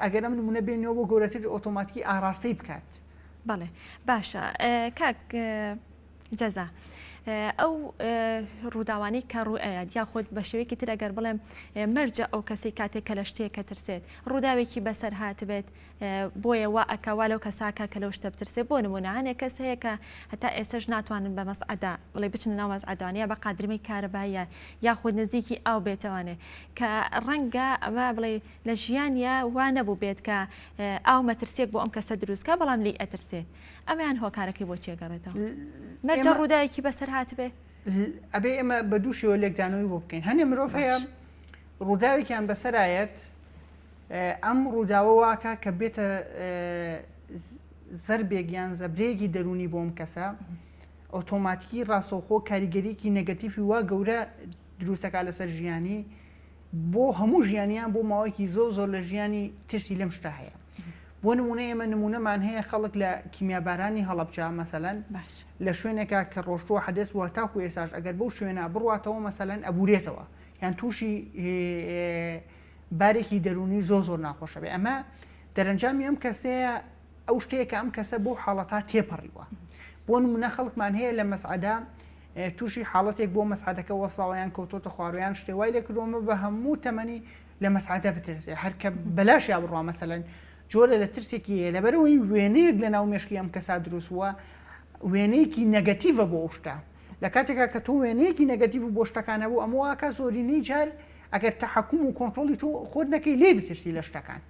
ئەگەر ئەم نمونە بێنەوە بۆ گەورەتر ئۆتۆماتیکی ئاراستەی بکات. بەڵێ باشە کاک جەزا ئەو ڕووداوانەی کە ڕوو ئەیات یاخود بە شێوەیەکی تر ئەگەر بڵێم مەرجە ئەو کەسەی کاتێک کە لە شتێک کە ترسێت ڕووداوێکی بەسەر هاتبێت بۆیە وا ئەکا وا لەو کەساکە کە لەو شتە بترسێ بۆ نمونە هەنێک کەس هەیە کە هەتا ئێستەش ناتوانن بە مەسعەدا بڵێ بچنە ناو مەسعەدان یا بە قادرمەی کارەباییە یاخود نزیکی ئاو بێتەوانێ کە ڕەنگە ئەمە بڵێ لە ژیانیا وا نەبوو بێت کە ئاو مەترسیەک بۆ ئەم کەسە دروستکە بەڵام لێی ئەترسێت ئەمەیان هۆکارەکەی بۆ چیە گەڕێتەوە؟ مەرجە ڕووداوێکی بەسەر هاتبێ؟ ئەبێ ئێمە بە دوو شێوە لێکدانەوەی بۆ بکەین هەنێ مرۆڤ هەیە ڕووداوێکیان بەسەرایەت ئەم ڕووداوە واکە کە بێتە زەربێک یان زەبرەیەکی دەرونی بۆم کەسە ئۆتۆماتیکی ڕاستەوخۆ کاریگەریکی نەگەتیفی وا گەورە دروستەکە لەسەر ژیانی بۆ هەموو ژیانی یان بۆ ماوەیەکی زۆر زۆر لە ژیانی ترسی لەم شتە هەیە بۆ نمونە ئێمە نمونەمان هەیە خەڵک لە کیمیابارانی هەڵەبجە مەسەلەن لە شوێنێکا کە ڕۆشتووە حەدەس وە تاکو ئێساش ئەگەر بەو شوێنە بڕواتەوە مەسەلەن ئەبورێتەوە یان تووشی بارێکی دەرونی زۆر زۆر ناخۆشە بێ ئەمە دەرەنجامی ئەم کەسەیە ئەو شتەیە کە ئەم کەسە بۆ حاڵەتا تێپەڕیوە بۆ نمونە خەڵکمان هەیە لە مەسعەدا تووشی حاڵەتێک بۆ مەسعەدەکە وەساوە یان کەوتۆتە خوارو یان شتێ وای لێکردووە مە بە هەموو تەمەنی لە مەسعەدە بترسێ هەر کە بەلاشیا بڕوا مەسەلەن جۆرە لە ترسێکی هەیە لەبەرەوەی وێنەیەک لە ناو مێشکی ئەم کەسا دروست بووە وێنەیەکی نەگەتیڤە بۆ ئەو شتە لە کاتێکا کە تۆ وێنەیەکی نەگەتیڤ بۆ شتەکان هەبوو ئەمە واکە زۆرینەی جار ئەگەر تەحەکوم و کۆنترۆڵی تۆ خۆت نەکەی لێی بترسی لە شتەکان.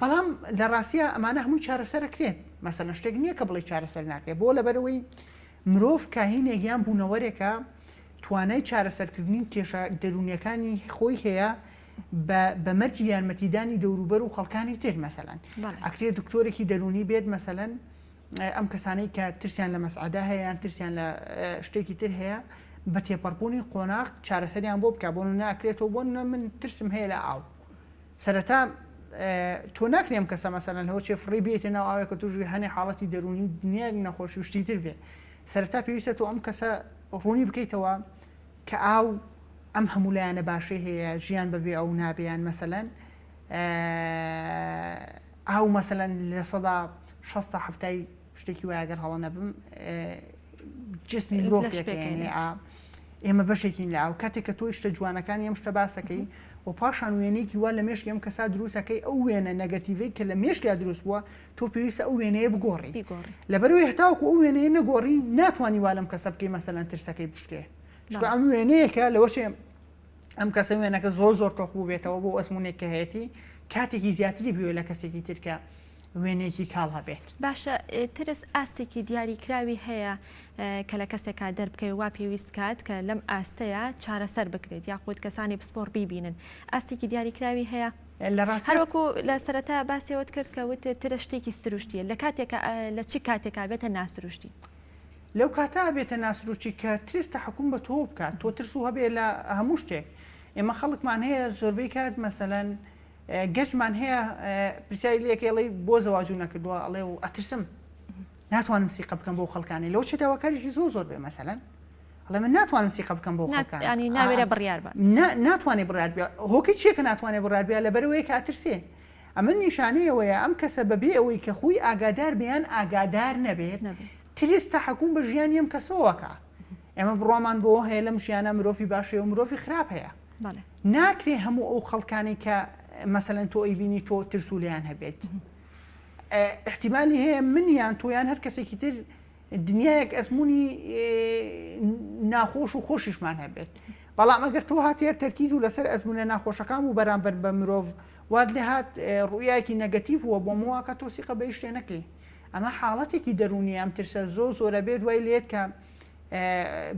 بەڵام لە ڕاستیا ئەمانە هەمووی چارەسەرەکرێت مەسەلەن شتێک نییە کە بڵێ چارەسەر ناکرێت بۆ لەبەرەوەی مرۆڤ کاهینێک یان بوونەوەرێکە توانای چارەسەرکردنی کێشە دەروونیەکانی خۆی هەیە بە مەرجی یارمەتیدانی دەوروبەر و خەڵکانی تر مەسەلەن ئەکرێ دکتۆرێکی دەروونی بێت مەسەلەن ئەم کەسانەی کە ترسیان لە مەسعەدە هەیە یان ترسیان لە شتێکی تر هەیە بە تێپەڕبوونی قۆناغ چارەسەریان بۆ بکە بۆ ناکرێتەوە بۆ من ترسم هەیە لە ئاو سەرەتا تۆ ناکرێ ئەم کەسە مەسەلەن لەوە چێ فڕی بێتە ناو ئاوێک کە تووشی هەنێ حاڵەتی دەروونی دنیایەک نەخۆشی و شتی تر بێ سەرەتا پێویستە تۆ ئەم کەسە ڕوونی بکەیتەوە کە ئاو ئەم هەموو لایەنە باشەی هەیە ژیان بەبێ ئەو نابێ یان مەسەلەن ئاو مەسەلەن 60% تا 70 شتێکی وایە گەر هەڵە نەبم جسمی مرۆڤ پێکهێنێ ئێمە بەشێکین لە ئاو کاتێک کە تۆی شتە جوانەکانی ئەم شتە باسەکەی و پاشان وێنەیەکی وا لە مێشکی ئەم کەسا دروستەکەی ئەو وێنە negative ەی کە لە مێشکیا دروست بووە تۆ پێویستە ئەو وێنەیە بگۆڕی لەبەرەوەی هەتاوەکو ئەو وێنەیە نەگۆڕی ناتوانانی وا لەم کەسە بکەی مەسەلەن ترسەکەی بشکێ چونکە ئەم وێنەیەکە لەوەشێ ئەم کەسە وێنەکە زۆر زۆر تۆخ بووبێتەوە بۆ ئەزمونێک کە هەیەی کاتێکی زیاتری بوێ لە کەسێکی ترکە وێنەیەکی کاڵ هەبێت. باشە ترس ئاستێکی دیاری کراوی هەیە کە لە کەسێکا دەربکەوێت وا پێویست کات کە لەم ئاستەیا چارەسەر بکرێت یاخود کەسانی پسپۆڕ بیبینن ئاستێکی دیاری کراوی هەیە؟ لە ڕاستیا. هەروەکو لە سەرەتا باسی ئەوەت کرد کە وتت ترس شتێکی سروشتیە لە کاتێکا لە چ کاتێکا بێتە ناسروشتی؟ لەو کاتە ئەبێتە ناسروشتی کە ترس تەحەکوم بە تۆ بکات تۆ ترس و هەبێ لە هەموو شتێک ئێمە خەڵکمان هەیە زۆربەی کات مەسەلەن گەنجمان هەیە پرسیاری لێکەی ئەڵێی بۆ زەواجو نەکردووە ئەڵێ و ئەترسم ناتوانم سیقە بکەم بۆ خەڵکانی لەو چێ داواکاریشی زۆر زۆر بێ مەسەلەن ئەڵێ من ناتوانم سیقە بکەم بۆ خەڵکان ینی ناوێرە بڕیار بە ناتوانێ بڕیار بێ هۆکەی چییە کە ناتوانێ بڕیار بێ لەبەرەوەی کە ئەترسێ ئەمە نیشانەیەوەیە ئەم کەسە بەبێ ئەوەی کە خۆی ئاگادار بیان ئاگادار نەبێت ترس تەحەکوم بە ژیانی ئەم کەسەوەکە ئێمە بڕوامان بۆ هەیە لەم ژیانە مرۆڤی باشەیە و مرۆڤی خراپ هەیە ناکرێ هەموو ئەو خەڵکانەی کە مەسەلەن تۆ ئەیبینی تۆ ترس و لێیان هەبێت احتیمالی هەیە من یان تۆ یان هەر کەسێکی تر دنیایەک ئەزمموی ناخۆش و خۆشیشمان هەبێت بەڵام ئەگەر تۆ هاتێر تەرکیز و لەسەر ئەزمونە ناخۆشەکان و بەرامبەر بە مرۆڤ وات لێ هات ڕوئیایەکی negative وە بۆ مواکە تۆ سیقە بە شتێ نەکەی ئەمە حاڵەتێکی دەرونی ئەم ترسە زۆر زۆرە بێت وای لێت کە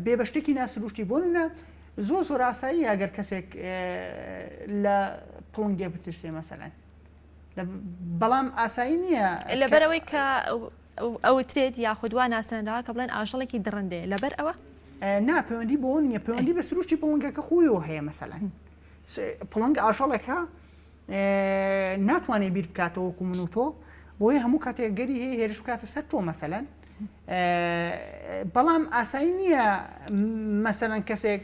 بێ بە شتێکی ناسروشتی بۆ نمونە زۆر زۆر ئاساییە ئەگەر کەسێک لە پڵنگێ بترسێ مەسەلەن بەڵام ئاسایی نییە لەبەرەوەی کە ئەوترێت یاخود وا ناسێنراوە کە بڵێن ئاژەڵێکی دڕندەیە لەبەر ئەوە نا پەیوەندی بۆ نییە پەیوەندی بە سروشتی پڵنگەکە خۆیەوە هەیە مەسەلەن پڵنگ ئاژەڵێکە ناتوانێت بیر بکاتەوە وەکو من و تۆ بۆیە هەموو کاتێک گەری هەیە هێرش بکاتە سەر تۆ مەسەلەن بەڵام ئاسایی نییە مەسەلەن کەسێک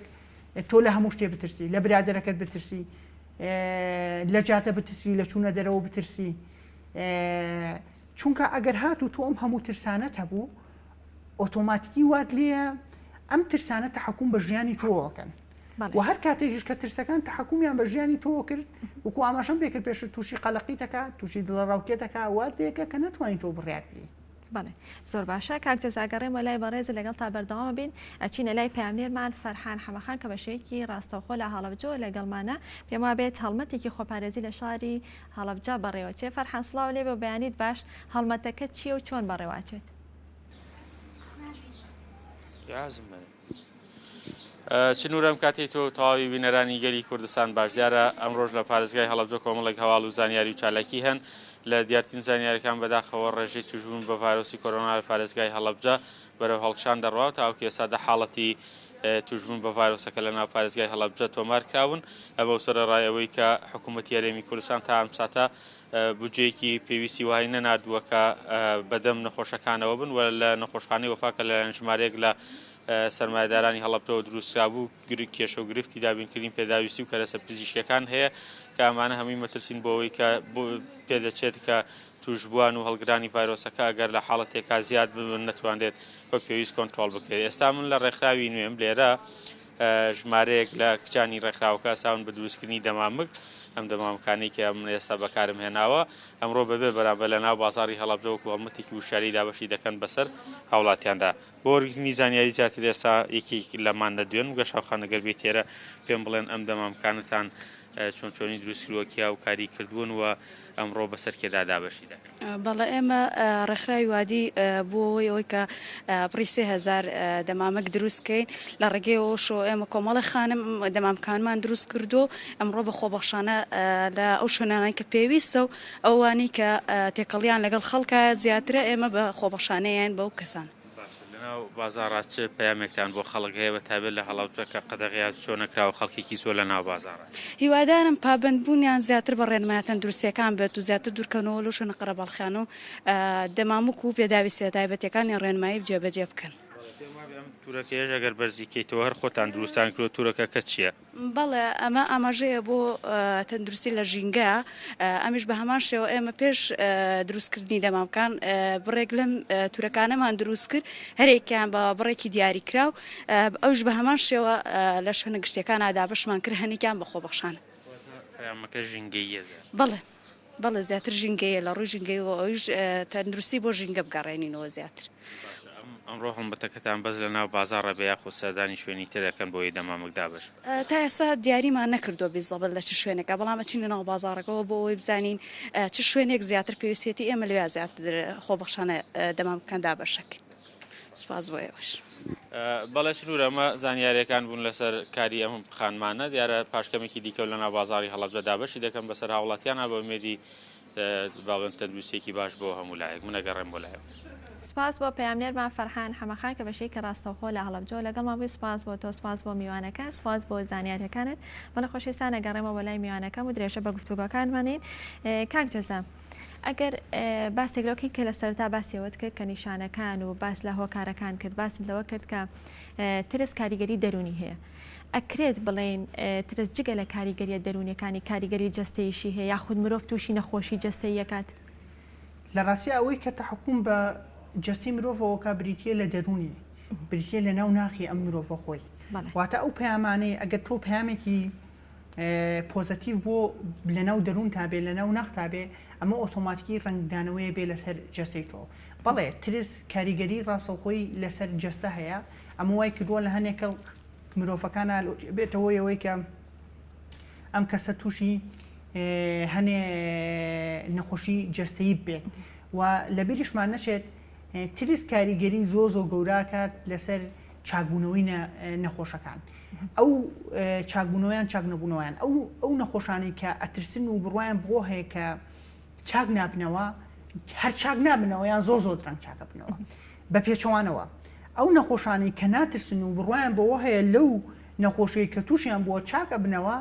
تۆ لە هەموو شتێ بترسی لە برادەرەکەت بترسی لە جادە بترسی لە چوونە دەرەوە بترسی چونکە ئەگەر هات و تۆ ئەم هەموو ترسانەت هەبوو ئۆتۆماتیکی وات لێیە ئەم ترسانە تەحەکوم بە ژیانی تۆوەکەن وە هەر کاتێکیش کە ترسەکان تەحەکومیان بە ژیانی تۆوە کرد وەکو ئاماژەم پێ کرد پێشتر تووشی قەلەقیت ئەکا تووشی دڵەڕاوکێت ئەکا وات لێکە کە نەتوانی تۆ بڕیار بدەی. بەڵێ زۆر باشە کاک جەزا گەڕێمەوە لای بەڕێزت لەگەڵ تا بەردەوام بین ئەچینە لای پەیامنێرمان فەرحان حەمەخان کە بە شێوەیەکی ڕاستەوخۆ لە هەڵەبجەوە لەگەڵمانە پێم وابێت هەڵمەتێکی خۆپارێزی لە شاری هەڵەبجە بەڕێوەچێ فەرحان سڵاو لێبێ و بەیانیت باش هەڵمەتەکە چییە و چۆن بەڕێوەئەچێت؟ چ نورم کاتی تۆ و تەواوی بینەرانی گەلی کوردستان باش دیارە ئەمڕۆژ لە پارێزگای هەڵەبجە کۆمەڵێک هەواڵ و زانیاری و چالاکی هەن لە دیارترین زانیاریەکان بەداخەوە ڕێژەی توشبوون بە ڤایرۆسی کۆرۆنا لە پارێزگای هەڵەبجە بەرەو هەڵکشان دەڕوا تاوەکو ئێستا دە حاڵەتی توشبوون بە ڤایرۆسەکە لە ناو پارێزگای هەڵەبجە تۆمار کراون ئەمە و سەرەڕای ئەوەی کە حکوومەتی هەرێمی کوردستان تا ئەم ساتە بودجەیەکی پێویستی وەهای نەناردووە کە بەدەم نەخۆشەکانەوە بن و لە نەخۆشخانەی وەفا کە لەلایەن ژمارەیەک لە سەرمایەدارانی هەڵەبجەوە دروستکرابوو کێشە و گرفتی دابینکردنی پێداویستی و کەرەسە پزیشکیەکان هەیە کە ئەمانە هەمووی مەترسین بۆ ئەوەی کە پێدەچێت کە توشبووان و هەڵگرانی ڤایرۆسەکە ئەگەر لە حاڵەتێکا زیاد ببن نەتوانرێت وەک پێویست کۆنترۆڵ بکرێت ئێستا من لە ڕێکخراوی نوێم لێرە ژمارەیەک لە کچانی ڕێکخراوەکە هەستاون بە دروستکردنی دەمامک، ئەم دەمامکانەی کە من ئێستا بەکارم هێناوە ئەمڕۆ بەبێ بەرامبەر لە ناو بازاڕی هەڵەبجە وەکو هەڵمەتێکی وشیاری دابەشی دەکەن بەسەر هاوڵاتیاندا. بۆ وەرگرتنی زانیاری زیاتر ئێستا یەکێک لەمان دەدوێن گەشاو خان ئەگەر بێیت ئێرە پێم بڵێن ئەم دەمامکانەتان. چۆن چۆنی دروست کردووە، کێ هاوکاری کردوون و ئەمڕۆ بەسەر کێدا دابەشی دەکەن؟ بەڵێ ئێمە ڕێکخراوی وادی بۆ ئەوەی ئەوەی کە بڕی 3000 دەمامک دروست کەین لە ڕێگەی ئەوەشەوە ئێمە کۆمەڵی خانم دەمامکانمان دروست کردو ئەمڕۆ بە خۆبەخشانە لە ئەو شوێنانەی کە پێویستە و ئەوانەی کە تێکەڵیان لەگەڵ خەڵکە زیاترە ئێمە بە خۆبەخشانەیان بەو کەسان. باشە لەناو بازاڕا چ پەیامێکتان بۆ خەڵک هەیە بە تایبەت لە هەڵەبجە کە قەدەغەی هاتوچۆ نەکراوە خەڵکێکی زۆر لەناو بازاڕن؟ هیوادارم پابەندبوونیان زیاتر بە ڕێنمایە تەندروستییەکان بێت و زیاتر دوورکەونەوە لەو شوێنە قەرەباڵخیانە و دەمامک و پێداویستیە تایبەتیەکانی ڕێنمایی جێبەجێ بکەن. بەڵێ پێم وابێ ئەم تورەکەیەش ئەگەر بەرزی کەیتەوە هەر خۆتان دروستان کردوە تورەکە کە چیە؟ بەڵێ ئەمە ئاماژەیە بۆ تەندروستی لە ژینگە، ئەمیش بە هەمان شێوە ئێمە پێش دروستکردنی دەمامکان بڕێک لەم تورەکانەمان دروست کرد هەرێکیان بە بڕێکی دیاریکراو ئەوش بە هەمان شێوە لە شوێنە گشتیەکانا دابەشمان کرد هەنێکیان بە خۆبەخشانە. پەیامەکە ژینگەییە زیاتر. بەڵێ بەڵێ زیاتر ژینگەیە لە ڕووی ژینگەیەوە ئەویش تەندروستی بۆ ژینگە بگەڕێنینەوە زیاتر. باشە ئەم ئەمڕۆ هەڵمەتەکەتان بەس لە ناو بازاڕە بێ یاخود سەردانی شوێنی تر ئەکەن بۆ ئەوەی دەمامک دابەش بکەن؟ تا ئێستا دیاریمان نەکردووە بیزەبت لە چ شوێنێکە بەڵام ئەچینە ناو بازاڕەکەوە بۆ ئەوەی بزانین چ شوێنێک زیاتر پێویستیەتی ئێمە لەویا زیاتر خۆبەخشانە دەمامکەکان دابەش ئەکەین. سوپاس بۆ ئێوەش. بەڵێ سنوور ئەمە زانیاریەکان بوون لەسەر کاری ئەم خانمانە دیارە پاش کەمێکی دیکە و لەناو بازاڕی هەڵەبجە دابەشی دەکەن بەسەر هاوڵاتیانە بە ئومێدی باڵێن تەندروستیەکی باش بۆ هەموو لایەک من ئەگەڕێم بۆ لایەوە. سپاس بۆ پەیامنێرمان فەرحان حەمەخان کە بەشێکی ڕاستەوخۆ لە هەڵەبجەوە لەگەڵمان بووی سپاس بۆ تۆ سپاس بۆ میوانەکە سپاس بۆ زانیاریەکانت بەڵێ خۆشەویستان ئەگەڕێمەوە بۆ لای میوانەکەم و درێژە بە گفتوگۆکانمانین کاک جەزا ئەگەر باسێک لەوە کەین کە لە سەرەتا باسی ئەوەت کرد کە نیشانەکان و باس لە هۆکارەکان کرد باست لەوە کرد کە ترس کاریگەری دەروونی هەیە ئەکرێت بڵێین ترس جگە لە کاریگەریە دەروونیەکانی کاریگەری جەستەیشی هەیە یاخود مرۆڤ تووشی نەخۆشی جەستەییەکات؟ لە ڕاستیا ئەوەی کە تەحەکوم بە جەستەی مرۆڤەوە کا بریتیە لە دەروونی بریتیە لە ناو ناخی ئەم مرۆڤە خۆی واتە ئەو پەیامانەی ئەگەر تۆ پەیامێکی پۆزەتیڤ بۆ لەناو دەروونتا بێ لەناو ناختا بێ ئەمە ئۆتۆماتیکی ڕەنگدانەوەیە بێ لەسەر جەستەی تۆ بەڵێ ترس کاریگەری ڕاستەوخۆی لەسەر جەستە هەیە ئەمە وای کردووە لە هەنێک مرۆڤەکانە بێتە هۆی ئەوەی کە ئەم کەسە تووشی هەنێ نەخۆشی جەستەیی بێت و لەبیریشمان نەچێت ترس کاریگەری زۆ زۆ گەوراکات لەسەر چاکبوونەوەی نەخۆشەکان ئەو چاکبوونەوەیان چاک نەبوونەوەیان ئەو ئەو نەخۆشانەی کە ئەترسن و بڕوایان بۆ هەیە کە چاک نابنەوە هەر چاک نابنەوە یان زۆر زۆر درەنگ چاکە بنەوە بە پێچەوانەوە ئەو نەخۆشانەی کە ناترسن و بڕوایان بەوە هەیە لەو نەخۆشیەی کە تووشیان بووە چاک ئەبنەوە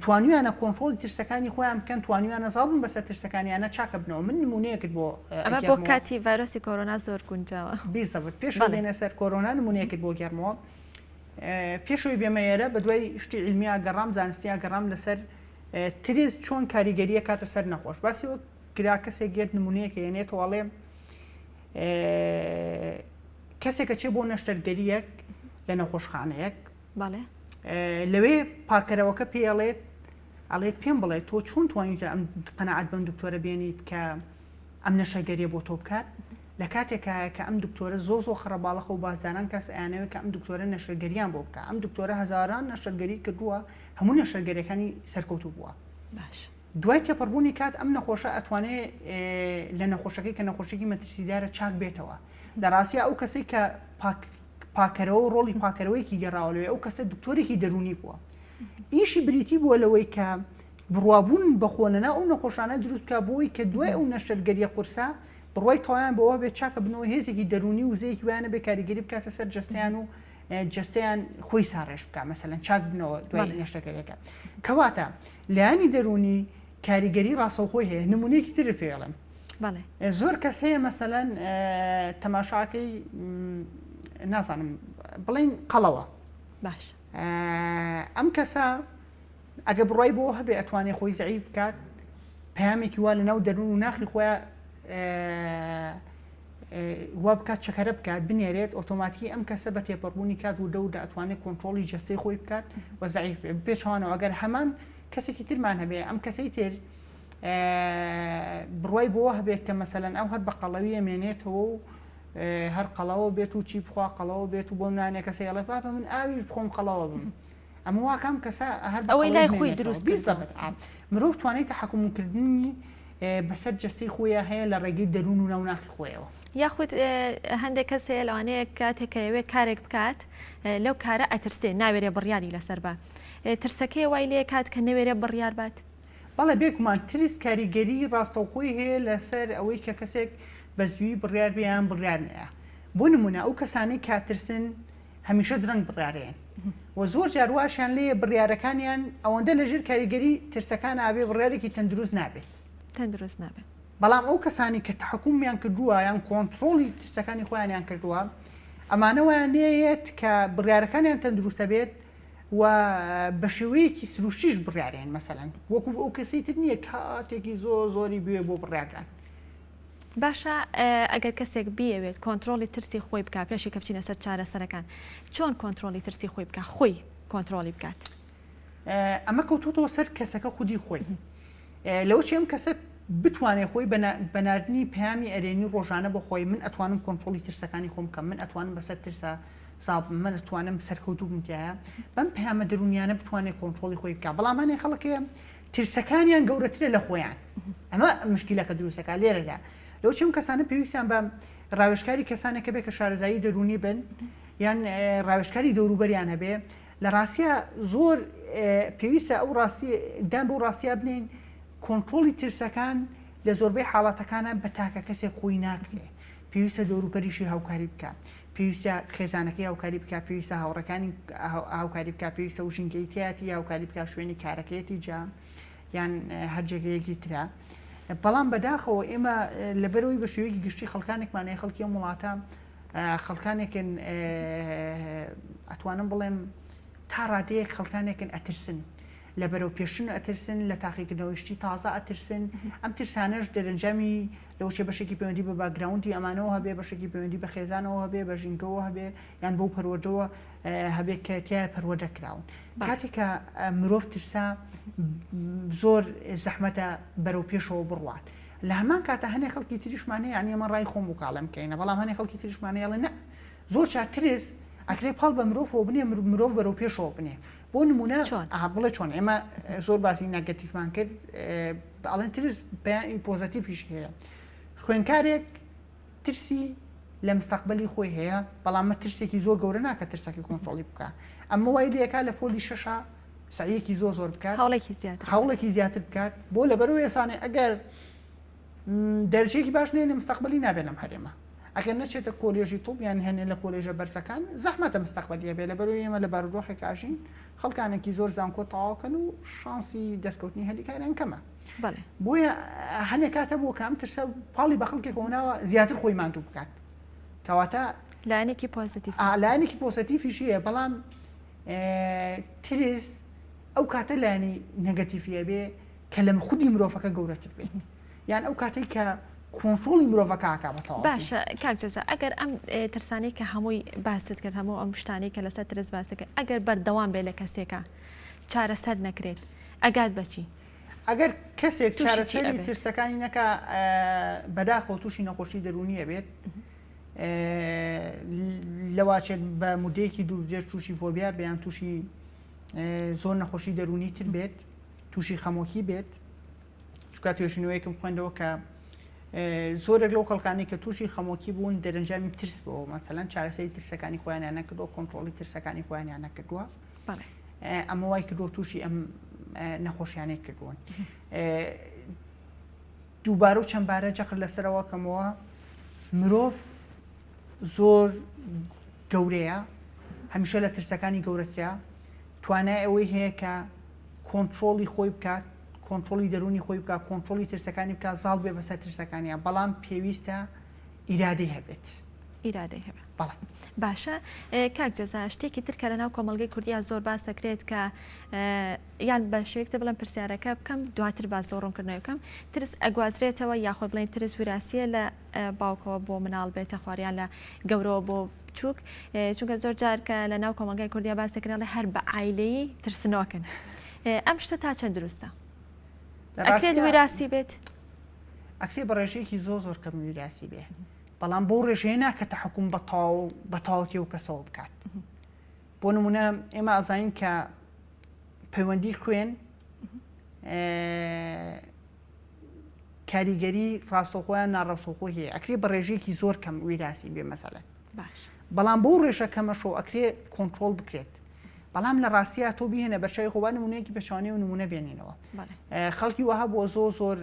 توانیویانە کۆنترۆڵی ترسەکانی خۆیان بکەن توانیویانە زاڵ بن بەسەر ترسەکانیانە چاک ئەبنەوە من نمونەیەکت بۆ ئەمە بۆ کاتی ڤایرۆسی کۆرۆنا زۆر گونجاوە. بیزەبت پێش ئەوەی بێنە سەر کۆرۆنا نمونەیەکت بۆ گێڕمەوە پێش ئەوەی بێمە ئێرە بەدوای شتی عیلمیا گەڕام زانستیا گەڕام لەسەر ترس چۆن کاریگەریە کاتە سەر نەخۆش باسی وەک کرا کەسێک یەت نمونەیەک هێنێتەوە ئەڵێ کەسێک ئەچێ بۆ نەشتەرگەریەک لە نەخۆشخانەیەک بەڵێ لەوێ پاکەرەوەکە پێڵێت ئەڵێت پێم بڵێ تۆ چۆن توانیتە ئەم قەنەعەت بەم دکتۆرە بێنیت کە ئەم نەشەگەریە بۆ تۆ بکات لە کاتێکایە کە ئەم دکتۆرە زۆ زۆ خڕەباڵەخە و بازداران کەس ئەیانەوێت کە ئەم دکتۆرە نەشەرگەریان بۆ بکە ئەم دکتۆرە هەزاران نەشەرگەری کردووە هەموو نەشەرگەریەکانی سەرکەوتوو بووە باش دوای تێپەڕبوونی کات ئەم نەخۆشە ئەتوانێ لە نەخۆشەکەی کە نەخۆشیی مەترسیدارە چاک بێتەوە. لە ڕاستیا ئەو کەسەی کە پاک پاکەرەوە و ڕۆڵی پاکەرەوەیەکی گێڕاوە لەوێ ئەو کەسە دکتۆرێکی دەروونی بووە. ئیشی بریتی بووە لەوەی کە بڕوابوون بەخۆ لەناو ئەو نەخۆشانە دروست بکا بۆی کە دوای ئەو نەشتەرگەریە قورسە بڕوای تەواویان بەوە بێت چاکە بنەوە هێزێکی دەروونی و وزەیەکی وایان هەبێ کاریگەری بکاتە سەر جەستەیان و جەستەیان خۆی ساڕێژ بکا مەسەلەن چاک بنەوە دوای نەشتەرگەریەکە. کەواتە لایەنی دەروونی کاریگەری ڕاستەوخۆی هەیە نمونەیەکی ترت پێ ئەڵێم زۆر کەس هەیە مەسەلەن تەماشاکەی نازانم بڵین قەڵەوە باش ئەم کەسە ئەگە بڕای بۆ هەبێ ئەتوانێ خۆی زعیف بکات پامێکی وا لەناو دەروون و ناخی خۆیان وا بکات چەکەرە بکات بنێرێت ئۆتۆماتیکی ئەم کەسە بە تێپەڕبوونی کات وردە وردە ئەتوانێت کۆنترۆڵی جەستەی خۆی بکات و زەعیف بێت پێچەوانەوە ئەگەر هەمان کەسێکی ترمان هەبێ ئەم کەسەی تر بڕوای بۆوە هەبێت کە مەسەلەن ئەو هەر بە قەڵەوی ئەمێنێتەوە و هەر قەڵەوە بێت و چی بخوا قەڵەوە بێت و بۆ نانێ کەسێ ئەڵێ بابە من ئاویش بخۆم قەڵەوە بم. ئەمە وا کام کەسە هەر ئەوەی لای خۆی دروست بیزەبت مرۆڤ توانای تەحەکومکردنی بەسەر جەستەی خۆیان هەیە لە ڕێگەی دەروون و ناوناخی خۆیەوە. یاخود هەندێک کەس هەیە لەوانەیە کاتێک کە ئەوێ کارێک بکات لەو کارە ئەترسێ ناوێرێ بڕیاری لەسەر بە ترسەکەی وای لێ کات کە نەوێرێ بڕیار بات. بەڵێ بێگومان ترس کاریگەری ڕاستەوخۆی هەیە لەسەر ئەوەی کە کەسێک بە زووی بڕیار بێ یان بڕیار نەیە بۆ نمونە ئەو کەسانەی کە ترسن هەمیشە درەنگ بڕیارەیەن و زۆر جار واشیان لێیە بڕیارەکانیان ئەوەندە لەژێر کاریگەری ترسەکان ئابێ بڕیارێکی تەندروست نابێت. تەندروست نابێت. بەڵام ئەو کەسانی کە تەحەکومیان کردووە یان کۆنتڕۆڵی ترسەکانی خۆیانیان کردووە ئەمانە وایان لێیەت کە بڕیارەکانیان تەندروستە بێت و بە شێوەیەکی سروشتیش بڕیارێن مەسەلەن وەکو ئەو کەسی تر نییە کاتێکی زۆر زۆری بوێ بۆ بڕیاردان. باشە ئەگەر کەسێک بیەوێت کۆنترۆڵی ترسی خۆی بکات پێشی کە بچینە سەر چارەسەرەکان چۆن کۆنترۆڵی ترسی خۆی بکات خۆی کۆنترۆڵی بکات؟ ئەمە کەوتۆتەوە سەر کەسەکە خودی خۆی لەوە چی ئەم کەسە بتوانێت خۆی بە ناردنی پەیامی ئەرێنی ڕۆژانە بۆ خۆی من ئەتوانم کۆنترۆڵی ترسەکانی خۆم بکەم من ئەتوانم بەسەر ترسە زاڵ بم من ئەتوانم سەرکەوتوو بم تیایا بەم پەیامە دەروونیانە بتوانێت کۆنترۆڵی خۆی بکات بەڵام هەنێ خەڵک هەیە ترسەکانیان گەورەترە لە خۆیان ئەمە مشکیلەکە دروستەکە لێرەدا لەو چیم کەسانە پێویستیان بە ڕاوێژکاری کەسانێکە بێ کە شارەزایی دەروونی بن یان ڕاوێژکاری دەوروبەریان هەبێ لە ڕاستیا زۆر پێویستە ئەو ڕاستی دان بەو ڕاستیا بنین کۆنترۆڵی ترسەکان لە زۆربەی حاڵەتەکانە بە تاکە کەسێک خۆی ناکرێ پێویستە دەوروبەریشی هاوکاری بکە پێویستە خێزانەکەی هاوکاری بکە پێویستە هاوڕەکانی هاوکاری بکە پێویستە و ژینگەی تیاتی هاوکاری بکە شوێنی کارەکەیەتی جا یان هەر جێگەیەکی ترە بەڵام بەداخەوە ئێمە لەبەرەوەی بە شێوەیەکی گشتی خەڵکانێکمان هەیە خەڵکی ئەم وڵاتە خەڵکانێکن ئەتوانم بڵێم تا ڕادەیەک خەڵکانێکن ئەترسن لە بەرەو پێشن ئەترسن لە تاقیکردنەوەی شتی تازە ئەترسن ئەم ترسانەش دەرەنجامی لەوەچێ بەشێکی پەیوەندی بە background ی ئەمانەوە هەبێ بەشێکی پەیوەندی بە خێزانەوە هەبێ بە ژینگەوە هەبێ یان بەو پەروەردەوە هەبێ کە تیایا پەروەردە کراون کاتێک کە مرۆڤ ترسا زۆر زەحمەتە بەرەو پێشەوە بڕوات لە هەمان کاتە هەنێ خەڵکی تریشمان هەیە یانی ئەمە ڕای خۆم بوو کاڵێم کەینە بەڵام هەنێ خەڵکی تریشمان هەیە ئەڵێ نە زۆر چا ترس ئەکرێ پاڵ بە مرۆڤەوە بنێ مرۆڤ بەرەو پێشەوە بنێ بۆ نمونە چۆن؟ ئەها بڵێ چۆن ئێمە زۆر باسی negative مان کرد ئەڵێن ترس پەیامی positive یش هەیە خوێنکارێک ترسی لە مستەقبەلی خۆی هەیە بەڵام مە ترسێکی زۆر گەورە ناکە ترسەکەی کۆنترۆڵی بکە ئەمە وای لێکا لە پۆلی شەشە سعیەکی زۆر زۆر بکات هەوڵێکی زیاتر هەوڵێکی زیاتر بکات بۆ لەبەرەوە ێسانێ ئەگەر دەرجەیەکی باش نێنێ مستەقبەلی نابێت لەم هەرێمە ئەگەر نەچێتە کۆلێژی طب یان هەنێ لە کۆلێژە بەرزەکان زەحمەتە مستەقبەلی هەبێ لەبەرەوەی ئێمە لە بارودۆخێک ئاژین خەڵکانێکی زۆر زانکۆ تەواوکەن و شانسی دەستکەوتنی هەلی کاریان کەمە بەڵێ بۆیە هەنێک کاتە بۆ کە ئەم ترسە پاڵی بە خەڵکێکەوە ناوە زیاتر خۆی ماندوو بکات کەواتە لایەنێکی positive لایەنێکی positive یش هەیە بەڵام ترس ئەو کاتە لایەنی negative ی ئەبێ کە لە خودی مرۆڤەکە گەورەتر بێت یان ئەو کاتەی کە کۆنترۆڵی مرۆڤەکە ئەکا بە تەواوەتی. باشە کاک جەزا ئەگەر ئەم ترسانەی کە هەمووی باست کرد هەموو ئەم شتانەی کە لەسەر ترس باست کرد ئەگەر بەردەوام بێت لە کەسێکا چارەسەر نەکرێت ئەگات بە چی؟ ئەگەر کەسێک تووشی چی چارەسەری ئەبێت؟ ترسەکانی نەکا بەداخەوە تووشی نەخۆشی دەروونی ئەبێت لەواچێت بە مودەیەکی دوور درێژ تووشی فۆبیا بێ یان تووشی زۆر نەخۆشی دەروونی تر بێت تووشی خەمۆکی بێت چونکە توێژینەوەیەکم خوێندەوە کە زۆرێک لەو خەڵکانی کە تووشی خەمۆکی بوون دەرەنجامی ترس بۆ مەسەلەن چارەسەری ترسەکانی خۆیانیان نەکردووە کۆنترۆڵی ترسەکانی خۆیانیان نەکردووە ئەمە وای کردووە تووشی ئەم نەخۆشیانەی کردوون دووبارە و چەندبارە جەخت لەسەرەوە کەمەوە مرۆڤ زۆر گەورەیە هەمیشە لە ترسەکانی گەورەترە توانای ئەوەی هەیە کە کۆنترۆڵی خۆی بکات کۆنترۆڵی دەروونی خۆی بکات کۆنترۆڵی ترسەکانی بکات زاڵ بێ بەسەر ترسەکانیان بەڵام پێویستە ئیرادەی هەبێت. ئیرادەی هەبێت. بەڵێ. باشە کاک جەزا شتێکی تر کە لەناو کۆمەڵگەی کوردیا زۆر باس دەکرێت کە یان بە شێوەیەک تر بڵێم پرسیارەکە بکەم دواتر باس لەو ڕوونکردنەوەی بکەم ترس ئەگوازرێتەوە یاخۆ بڵێن ترس وراثیە لە باوکەوە بۆ مناڵ بێتە خواریان لە گەورەوە بۆ بچووک چونکە زۆر جار کە لە ناو کۆمەڵگای کوردیا باس دەکرێت ئەڵێ هەر بە عایلەیی ترسنۆکن ئەم شتە تا چەند دروستە ئەکرێت ویراسی بێت ئەکرێ بە ڕێژەیەکی زۆر زۆر کەم ویراسی بێ بەڵام بۆ ڕێژەیە نا کە تەحکوم بە تەواو بە تەواوەتی ئەو کەسەوە بکات بۆ نمونە ئێمە ئەزانین کە. پەیوەندی خوێن کاریگەری ڕاستەوخۆیان ناڕاستەوخۆی هەیە ئەکرێ بە ڕێژەیەکی زۆر کەم ویراسی بێ مەسەلەن بەڵام بەو ڕێژە کەمەشەوە ئەکرێ کۆنترۆڵ بکرێت بەڵام لە ڕاستیا تۆ بهێنە بەرچوی خۆبان نمونەیەکی پێچوانەیە و نمونە بێنینەوە خەڵکی وەها بۆ زۆر زۆر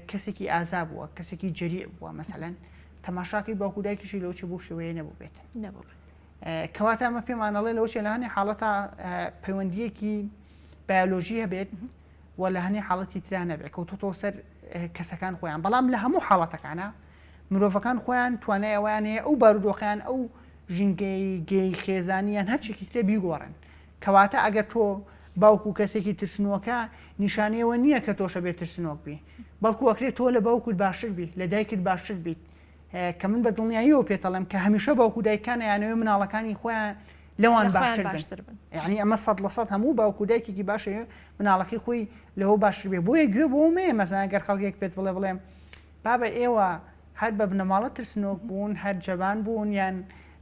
کەسێکی ئازا بووە کەسێکی جەریع بووە مەسەلەن تەماشاکەی باوکو دایکیشی لەوچی بۆ شێوەیە نەبوو بێت کەواتە ئەمە پێمانەڵێ لەوە چێ لە هەنێ حاڵەتا پەیوەندیەکی بایۆلۆژی هەبێت و لە هەنێ حاڵەتی ترا نەبێت کەوتۆتەوە سەر کەسەکان خۆیان بەڵام لە هەموو حاڵەتەکانە مرۆڤەکان خۆیان توانای ئەویان هەیە ئەو بارودۆخیان ئەو ژینگەی گەی خێزانیان هەرچێکی ترێ بیگۆڕن کەواتە ئەگەر تۆ باوکو کەسێکی ترسنۆکە نیشانەیەوە نییە کە تۆشە بێت ترسنۆک بی بەڵکو ئەکرێت تۆ لە باوکت باشتر بی لە دایکت باشتر بیت کە من بە دڵنیاییەوە پێتەڵێم کە هەمیشە باوک و دایکان ئەیانەوێ مناڵەکانی خۆیان لەوان باشتر بن یعنی ئەمە سەد لە سەد هەموو باوک و دایکێکی باشە مناڵەکەی خۆی لەوە باشتر بێ بۆیە گوێ بۆ مەیە مەسەن گەر خەڵکێک پێت بڵێ بڵێم بابە ئێوە هەر بە بنەماڵە ترسنۆک بوون هەر جەبان بوون یان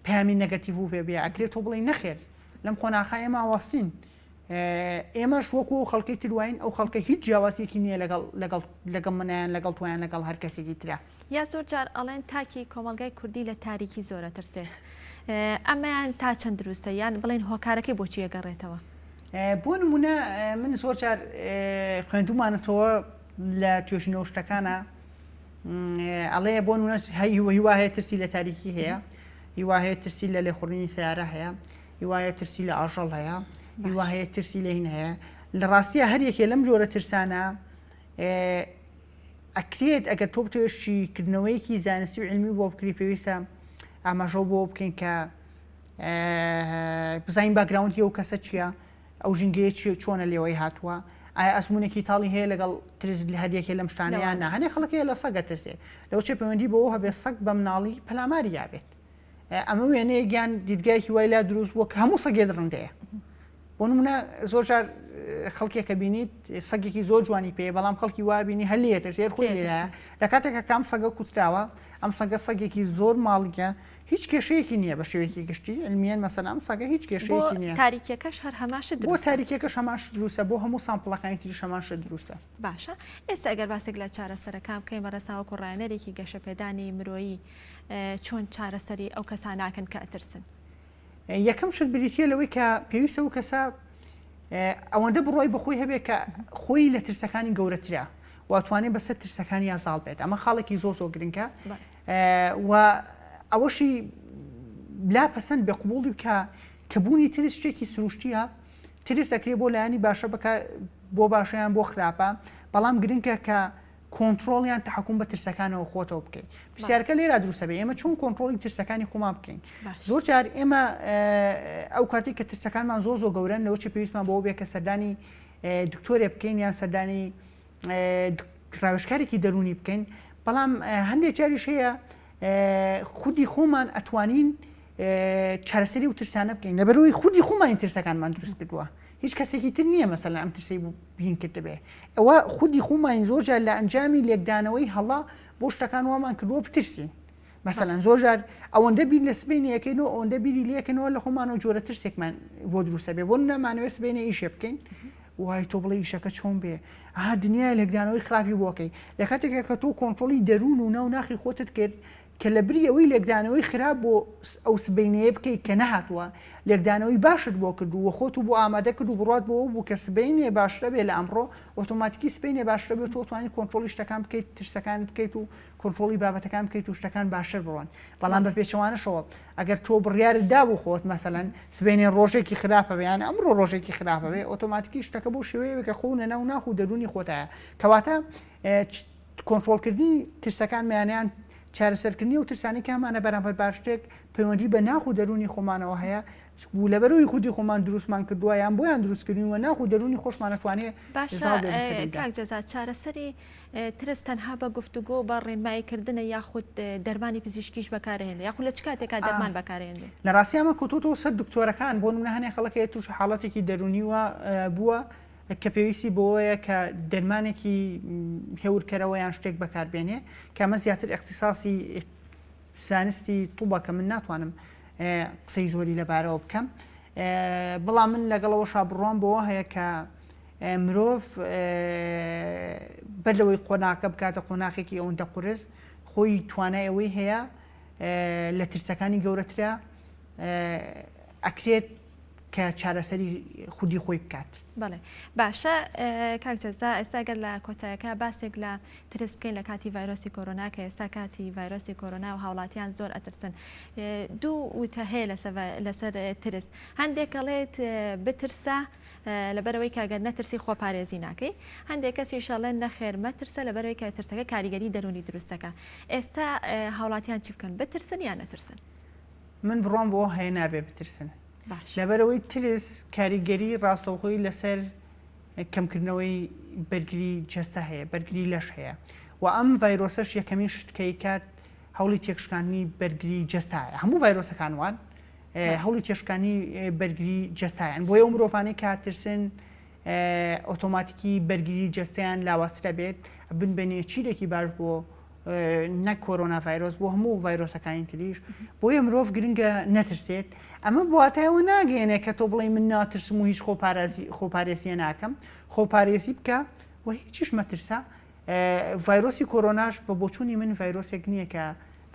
پەیامی نەگەتیڤ و پێ بێ ئەکرێت تۆ بڵێی نەخێر لەم قۆناخە ئێمە وەستین ئێمەش وەکو ئەو خەڵکەی تر واین، ئەو خەڵکە هیچ جیاوازیەکی نییە لەگەڵ لەگەڵ لەگەڵ منیان لەگەڵ تۆیان لەگەڵ هەر کەسێکی ترا. یا زۆر جار ئەڵێن تاکی کۆمەڵگای کوردی لە تاریکی زۆر ئەترسێ ئەمەیان تا چەند دروستە یان بڵێن هۆکارەکەی بۆچی ئەگەڕێتەوە؟ بۆ نمونە من زۆر جار خوێندومانەتەوە لە توێژینەوە شتەکانە ئەڵێ بۆ نمونە هیوا هەیە ترسی لە تاریکی هەیە هیوا هەیە ترسی لە لێخوڕینی سیارە هەیە هیوایە ترسی لە ئاژەڵ هەیە، هیوا هەیە ترسی لە هین هەیە. لە ڕاستیە هەر یەکێ لەم جۆرە ترسانە ئەکرێت ئەگەر تۆ بتەوێت شیکردنەوەیەکی زانستی و علمی بۆ بکری پێویستە ئاماژە بۆ بکەین کە بزانین background ی ئەو کەسە چییە ئەو ژینگەیە چیە چۆنە لێوەی هاتووە ئایا ئەزمونێکی تاڵی هەیە لەگەڵ ترس لە هەر یەکێ لەم شتانەیان نا هەنێ خەڵک هەیە لە سەگە ترسێ لەو چێ پەیوەندی بەوە هەبێ سەگ بە مناڵی پەلاماری یابێت ئەمە وێنەیەک یان دیدگایەکی وای لا دروست بووە کە هەموو سەگێ دڕندەیە بۆ نمونە زۆر جار خەڵکێکە بینیت سەگێکی زۆر جوانی پێ بەڵام خەڵکی وا بینی هەر لێ ترسێر خۆی لێ لە کاتێکە کام سەگە کوتراوە ئەم سەگە سەگێکی زۆر ماڵیە هیچ کێشەیەکی نییە بە شێوەیەکی گشتی علمیەن مەسەن ئەم سەگە هیچ کێشەیەکی نییە تاریکیەکەش هەر هەمان شت بۆ تاریکیەکەش هەمان شت دروستە بۆ هەموو sample ەکانی تریش هەمان شت دروستە باشە ئێستا ئەگەر باسێک لە چارەسەرەکان بکەین بەڕێزتان وەکو ڕایەنەرێکی گەشەپێدانی مرۆیی چۆن چارەسەری ئەو کەسانە ئەکەن کە ئەترسن؟ یەکەم شت بریتییە لەوەی کە پێویستە ئەو کەسە ئەوەندە بڕوای بەخۆی هەبێت کە خۆی لە ترسەکانی گەورەترە و ئەتوانێت بەسەر ترسەکانیا زاڵ بێت ئەمە خاڵێکی زۆر زۆر گرنگە و ئەوەشی لا پەسەند بێ قوبوڵی بکە کە بوونی ترس شتێکی سروشتیە ترس دەکرێت بۆ لایەنی باشە بکە بۆ باشیان بۆ خراپە بەڵام گرنگە کە کۆنتڕۆڵ یان تەحەکوم بە ترسەکانەوە خۆتەوە بکەیت پرسیارەکە لێرا دروستە بێ ئێمە چۆن کۆنتڕۆڵی ترسەکانی خۆمان بکەین زۆر جار ئێمە ئەو کاتێک کە ترسەکانمان زۆر زۆر گەورەن لەوە چی پێویستمان بۆ بێ کە سەردانی دکتۆرێ بکەین یان سەردانی ڕاوێژکارێکی دەرونی بکەین بەڵام هەندێک جاریش هەیە خودی خۆمان ئەتوانین چارەسەری و ترسانە بکەین لەبەرەوەی خودی خۆمانی ترسەکانمان دروست کردووە هیچ کەسێکی تر نییە مەسەلەن ئەم ترسەی بین کردبێ ئەوە خودی خۆمانی زۆر جار لە ئەنجامی لێکدانەوەی هەڵە بۆ شتەکان وامان کردووە بترسین مەسەلەن زۆر جار ئەوەندە بیر لە سبەینێ ئەکەین و ئەوەندە بیری لێکەنەوە لە خۆمانەوە جۆرە ترسێکمان بۆ دروستە بێ بۆ نەمانەوێت سبەینێ ئیشێ بکەین وای تۆ بڵێ ئیشەکە چۆن بێ ئا دنیای لێکدانەوەی خراپی بۆکەی لە کاتێکا کە تۆ کۆنترۆڵی دەروون و ناو ناخی خۆتت کرد کە لە بری ئەوەی لێکدانەوەی خراپ بۆ ئەو سبەینێیە بکەیت کە نەهاتووە، لێکدانەوەی باشت بۆ کرد و خۆت و بۆ ئامادە کرد و بڕوات بۆ ئەوە بوو کە سبەینێ باشترە بێ لە ئەمڕۆ، ئۆتۆماتیکی سبەینێ باشترە بێ و تۆ توانی کۆنترۆڵی شتەکان بکەیت، ترسەکانت بکەیت و کۆنترۆڵی بابەتەکان بکەیت و شتەکان باشتر بڕۆن. بەڵام بە پێچەوانەشەوە ئەگەر تۆ بڕیارت دابوو خۆت مەسەلەن سبەینێ ڕۆژێکی خراپە بێ یان ئەمڕۆ ڕۆژێکی خراپە بێ، ئۆتۆماتیکی شتەکە بەو شێوەیە بێ کە خۆو لە ناو ناخ و دەروونی خۆتایە. کەواتە کۆنترۆڵکردنی ترسەکانمان یان چارەسەرکردنی ئەو ترسانەی کە هەمانە بەرامبەر بە شتێک پەیوەندی بە ناخ و دەروونی خۆمانەوە هەیە و لەبەرئەوەی خودی خۆمان دروستمان کردووە یان بۆیان دروستکردوین و ناخ و دەروونی خۆشمان ئەتوانێ باشە زاڵ بێ بەسەریدا. کاک جەزا چارەسەری ترس تەنها بە گفتوگۆ و بە ڕێنمایی کردنە یاخود دەرمانی پزیشکیش بەکارئەهێنرێ یاخود لە چ کاتێکا دەرمان بەکارئەهێنرێ؟ لە ڕاستیا ئەمە کەوتۆتەوە سەر دکتۆرەکان بۆ نمونە هەنێ خەڵک هەیە تووشی حاڵەتێکی دەروونی و بووە کە پێویستی بەوەیە کە دەرمانێکی هێورکەرەوە یان شتێک بەکاربێنێ کە ئەمە زیاتر ئیختیساسی زانستی طوبە کە من ناتوانم قسەی زۆری لەبارەوە بکەم بەڵام من لەگەڵەوەشا بڕوام بەوە هەیە کە. مرۆڤ بەر لەوەی قۆناغەکە بکاتە قۆناخێکی ئەوەندە قورس خۆی توانای ئەوەی هەیە لە ترسەکانی گەورەترە ئەکرێت کە چارەسەری خودی خۆی بکات. بەڵێ باشە کاک جەزا ئێستا گەر لە کۆتایەکە باسێک لە ترس بکەین لە کاتی ڤایرۆسی کۆرۆنا کە ئێستا کاتی ڤایرۆسی کۆرۆنا و هاوڵاتیان زۆر ئەترسن دوو وتە هەیە لەسەر ترس هەندێک ئەڵێت بترسە لەبەرئەوەی کە گەر نەترسی خۆپارێزی ناکەی، هەندێک کەسیش ئەڵێن نەخێر مەترسە لەبەرئەوەی کە ترسەکە کاریگەری دەروونی دروست دەکات. ئێستا هاوڵاتیان چی بکەن؟ بترسن یان نەترسن؟ من بڕوام بەوە هەیە نابێ بترسن. باش. لەبەرئەوەی ترس کاریگەری ڕاستەوخۆی لەسەر کەمکردنەوەی بەرگری جەستە هەیە، بەرگری لەش هەیە و ئەم ڤایرۆسەش یەکەمین شت کە ئەیکات هەوڵی تێکشکاندنی بەرگری جەستایە. هەموو ڤایرۆسەکان وان. هەوڵی تێشکانی بەرگری جەستایان بۆیە ئەو مرۆڤانەی کە ترسن ئۆتۆماتیکی بەرگری جەستەیان لاوازترە بێت بن بە نێچیرێکی باش بۆ نەک کۆرۆنا ڤایرۆس بۆ هەموو ڤایرۆسەکانی تریش بۆیە مرۆڤ گرنگە نەترسێت ئەمە بواتایەوە ناگەێنێ کە تۆ بڵێ من ناترسم و هیچ خۆپارێزی خۆپارێزیە ناکەم خۆپارێزی بکە و هیچیش مەترسە ڤایرۆسی کۆرۆناش بە بۆچوونی من ڤایرۆسێک نییە کە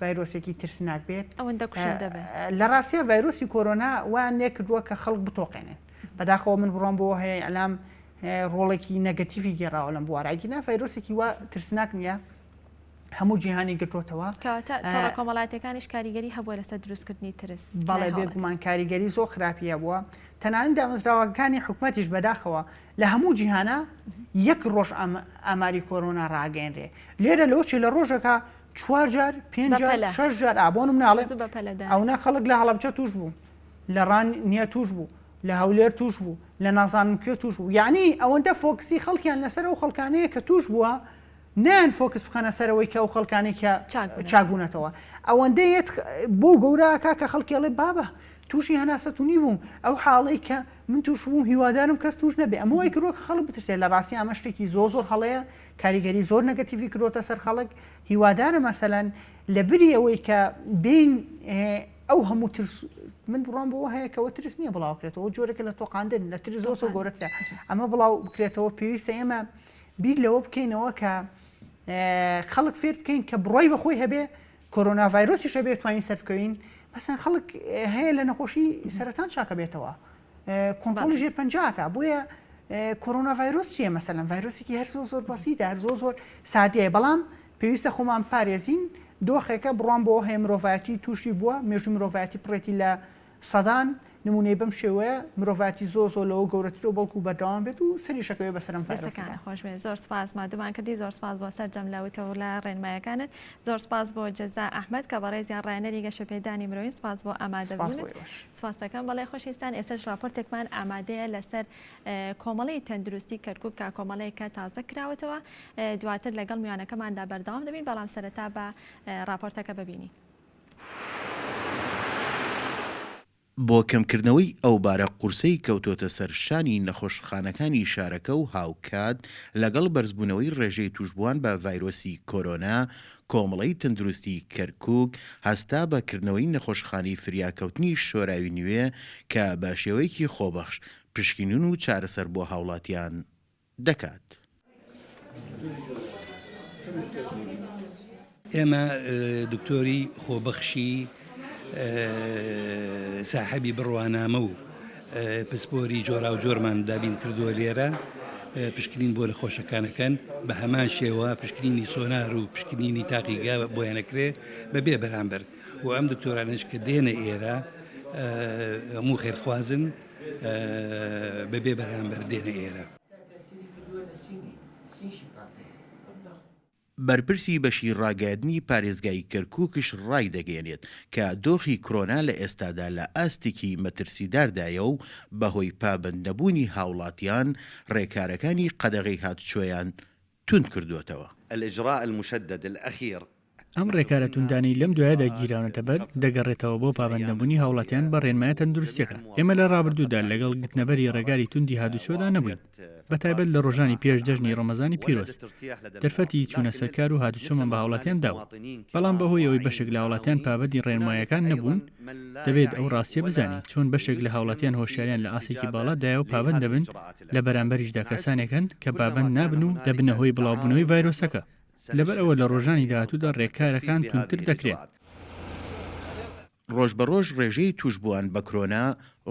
ڤایرۆسێکی ترسناک بێت. ئەوەندە کوشندە بێت. لە ڕاستیا ڤایرۆسی کۆرۆنا وایان لێکردووە کە خەڵک بتۆقێنن. بەداخەوە من بڕوام بەوە هەیە ئیعلام ڕۆڵێکی نەگەتیڤی گێڕاوە لەم بوارە. ئەگینا ڤایرۆسێکی وا ترسناک نییە هەموو جیهانی گرتۆتەوە. کەواتە تۆڕە کۆمەڵایەتیەکانیش کاریگەری هەبووە لەسەر دروستکردنی ترس. بەڵێ بێگومان کاریگەری زۆر خراپی هەبووە. تەنانەت دامەزراوەکانی حکومەتیش بەداخەوە لە هەموو جیهانا یەک ڕۆژ ئاماری کۆرۆنا ڕاگەیەنرێ لێرە لەوە چێ لە ڕۆژەکە چوار جار پێنج جار شەش جار ئابۆنم ناڵێ ئەونا خەڵک لە هەڵەبجە توش بوو لە ڕان نییە توش بوو لە هەولێر توش بوو لە نازانم کوێ توش بوو یعنی ئەوەندە focus ی خەڵکیان لەسەر ئەو خەڵکانەیە کە توش بووە نایەن focus بخەنە سەرەوەی کە ئەو خەڵکانەی کە چاکبوونەتەوە ئەوەندە یەت بۆ گەورە ئەکا کە خەڵکی ئەڵێ بابە تووشی هەناسەتونی بووم ئەو حاڵەی کە من توش بووم هیوادارم کەس توش نەبێ ئەمە وای کردووە کە خەڵک بترسێت لە ڕاستی ئەمە شتێکی زۆر زۆر هەڵەیە کاریگەری زۆر نەگەتیڤی کردۆتە سەر خەڵک هیوادارم مەسەلەن لە بری ئەوەی کە بین ئەو هەموو ترس من بڕوام بەوە هەیە کەەوە ترس نییە بڵاوکرێتەوە جۆرێکە لە تۆقاندن لە ترس زۆر زۆر گەورەترە ئەمە بڵاو بکرێتەوە پێویستە ئێمە بیر لەوە بکەینەوە کە خەڵک فێر بکەین کە بڕای بەخۆی هەبێ کۆرۆنا ڤایرۆسیش هەبێ توانین سەربکەوین مەسەن خەڵک هەیە لە نەخۆشی سەرەتان چاکە بێتەوە کۆنترۆڵی ژێر پەنجاکە بۆیە کۆرۆنا ڤایرۆس چییە مەسەلەن ڤایرۆسێکی هەر زۆر زۆر بەسیتە هەر زۆر زۆر سادەیە بەڵام پێویستە خۆمان پارێزین دۆخێکە بڕوام بۆ هەیە مرۆڤایەتی تووشی بووە مێژوو مرۆڤایەتی پڕێتی لە سەدان نموونەی بەم شێوەیە، مرۆڤایەتی زۆر زۆر لەوە گەورەترە و بەڵکو بەردەوام بێت و سەریش ئەکەوێت بەسەر ئەم ڤایرۆسەدا. دەستەکانت خۆش بێت زۆر سوپاس مادوومان کردی زۆر سوپاس بۆ سەرجەم لە وتە و لە ڕێنمایەکانت زۆر سوپاس بۆ جەزا ئەحمەد کە بەڕێزیان ڕاهێنەری گەشەپێدانی مرۆیین سوپاس بۆ سوپاس ئامادەبوونت بۆ ئێوەش. سوپاس دەکەم بەڵێ خۆشەویستان ئێستاش ڕاپۆرتێکمان ئامادەیە لەسەر کۆمەڵەی تەندروستی کەرکوک کە کۆمەڵەیەکە تازە کراوەتەوە دواتر لەگەڵ میوانەکەماندا بەردەوام دەبین بەڵام سەرەتا بە ڕاپۆرتەکە ببینین. بۆ کەمکردنەوەی ئەو بارە قورسەی کەوتۆتە سەر شانی نەخۆشخانەکانی شارەکە و هاوکات لەگەڵ بەرزبوونەوەی ڕێژەی تووشبووان بە ڤایرۆسی کۆرۆنا، کۆمەڵەی تەندروستی کەرکوک هەستا بە کردنەوەی نەخۆشخانەی فریاکەوتنی شۆراوی نوێ کە بە شێوەیەکی خۆبەخش پشکنین و چارەسەر بۆ هاوڵاتیان دەکات. ئێمە دکتۆری خۆبەخشی ساحەبی بڕوانامە و پسپۆری جۆراوجۆرمان دابین کردووە لێرە پشکنین بۆ نەخۆشەکانەکەن بە هەمان شێوە پشکنینی سۆنار و پشکنینی تاقیگا بۆیانەکرێ بە بێ بەرامبەر و ئەم دکتۆرانەش کە دێنە ئێرە هەموو خێرخوازن بە بێ بەرامبەر دێنە ئێرە. بەرپرسی بەشی ڕاگەیاندنی پارێزگای کەرکوکش ڕایدەگەیەنێت کە دۆخی کرۆنا لە ئێستادا لە ئاستێکی مەترسیداردایە و بەهۆی پابەندنەبوونی هاوڵاتیان ڕێکارەکانی قەدەغەی هاتوچۆیان توند کردووەتەوە. الاجراء المشدد الاخیر. ئەم ڕێکارە توندانەی لەم دوایەدا گیراونەتە بەر، دەگەڕێتەوە بۆ پابەندنەبوونی هاوڵاتیان بە ڕێنمایە تەندروستییەکان. ئێمە لە ڕابردوودا لەگەڵ گرتنەبەری ڕێگاری توندی هاتوچۆدا نەبووین، بەتایبەت لە ڕۆژانی پێش جەژنی ڕەمەزانی پیرۆز، دەرفەتی چوونە سەر کار و هاتوچۆمان بە هاوڵاتیان داوە، بەڵام بەهۆی ئەوەی بەشێک لە هاوڵاتیان پابەندی ڕێنمایەکان نەبوون، دەبێت ئەو ڕاستییە بزانین چۆن بەشێک لە هاوڵاتیان هۆشیاریان لە ئاستێکی باڵادایە و پابەند دەبن، لە بەرامبەریشدا کەسانێک هەن کە پابەند نابن و دەبنە هۆی بڵاوبوونەوەی ڤایرۆسەکە. لەبەر ئەوە لە ڕۆژانی داهاتوودا ڕێکارەکان توندتر دەکرێن. ڕۆژبەڕۆژ ڕێژەی تووشبووان بە کرۆنا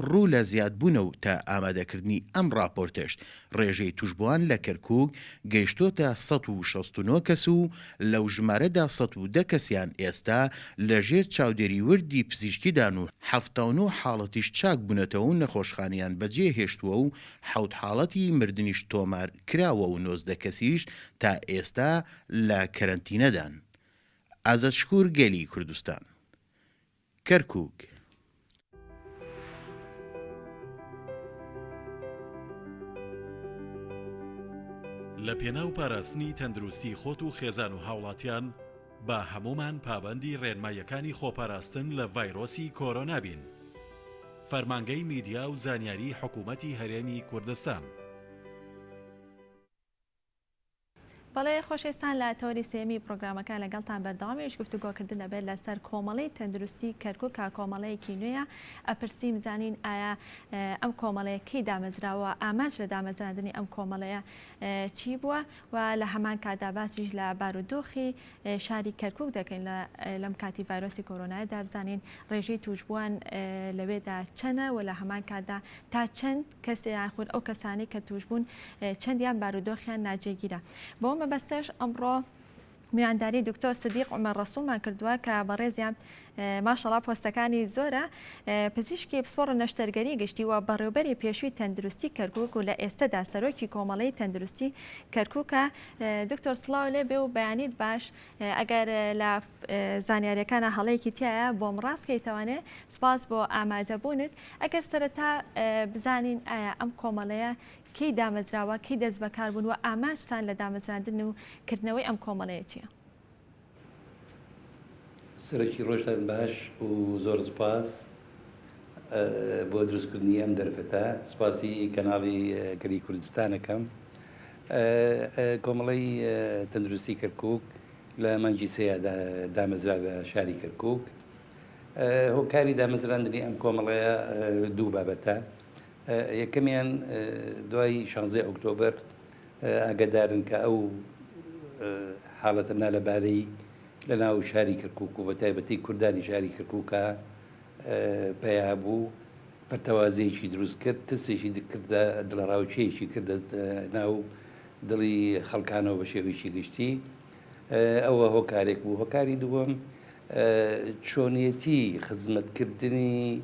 ڕوو لە زیادبوونە و تا ئامادەکردنی ئەم ڕاپۆرتەش ڕێژەی تووشبووان لە کەرکووک گەیشتۆتە 169 کەس و لەو ژمارەدا 110 کەسیان ئێستا لەژێر چاودێری وردی پزیشکیدان و 79 حاڵەتیش چاکبوونەتەوە و نەخۆشخانەیان بەجێهێشتووە و حەوت حاڵەتی مردنیش تۆمار کراوە و 19 کەسیش تا ئێستا لە کەرەنتینەدان. ئازاد شکور گەلی کوردستان. کەرکوک. لە پێناو پاراستنی تەندروستی خۆت و خێزان و هاوڵاتیان با هەموومان پابەندی ڕێنماییەکانی خۆپاراستن لە ڤایرۆسی کۆرۆنا بین. فەرمانگەی میدیا و زانیاری حکومەتی هەرێمی کوردستان. بەڵێ خۆشەویستان لە تەوەری سێیەمی پرۆگرامەکە لەگەڵتان بەردەوام ئەویش گفتوگۆکردن دەبێت لەسەر کۆمەڵەی تەندروستی کەرکوک کە کۆمەڵەیەکی نوێیە ئەپرسیم زانین ئایا ئەم کۆمەڵەیە کەی دامەزراوە ئامانج لە دامەزراندنی ئەم کۆمەڵەیە چی بووە و لە هەمان کاتدا باسیش لە بارودۆخی شاری کەرکوک دەکەین لەم کاتی ڤایرۆسی کۆرۆنایەدا بزانین ڕێژەی توشبووان لەوێدا چەنە و لە هەمان کاتدا تا چەند کەس یاخود ئەو کەسانەی کە توشبوون چەندیان بارودۆخیان ناجێگیرە بۆ مەبەستەش ئەمڕۆ میوانداری دکتۆر سدیق عومەر ڕەسوڵمان کردووە کە بەڕێزیان ماشەڵا پۆستەکانی زۆرە پزیشکی پسپۆڕ نەشتەرگەری گشتی و بەڕێوبەری پێشووی تەندروستی کەرکک و لە ئێستەدا سەرۆکی کۆمەڵەی تەندروستی کەرککە دکتۆر سڵاو لێ بێ و بەیانیت باش ئەگەر لە زانیاریەکانە هەڵەیەکی تایە بۆم ڕاست کەیتەوانێ سپاس بۆ ئامادەبوونت ئەگەر سەرەتا بزانین ئایا ئەم کۆمەڵەیە کەی دامەزراوە، کەی دەست بەکار بوون و ئامانجتان لە دامەزراندن و کردنەوەی ئەم کۆمەڵەیە چییە؟ سەرۆکی ڕۆژتان باش و زۆر سوپاس بۆ دروستکردنی ئەم دەرفەتە. سوپاسی کەناڵی گەلی کوردستان ئەکەم. کۆمەڵەی تەندروستی کەرکووک لە مانگی سێیا دامەزرا لە شاری کەرکووک. هۆکاری دامەزراندنی ئەم کۆمەڵەیە دوو بابەتە. یەکەمیان دوای شانزەی ئۆکتۆبەر ئاگادارن کە ئەو حاڵەتە نالەبارەی لە ناو شاری کەرکوک و بە تایبەتی کوردانی شاری کەرکوکا پەیا بوو پەرتەوازەیەکی دروست کرد ترسێکی کردە دڵەڕاوکێیەکی کردە ناو دڵی خەڵکانەوە بە شێوەیەکی گشتی ئەوە هۆکارێک بوو هۆکاری دووەم چۆنیەتی خزمەتکردنی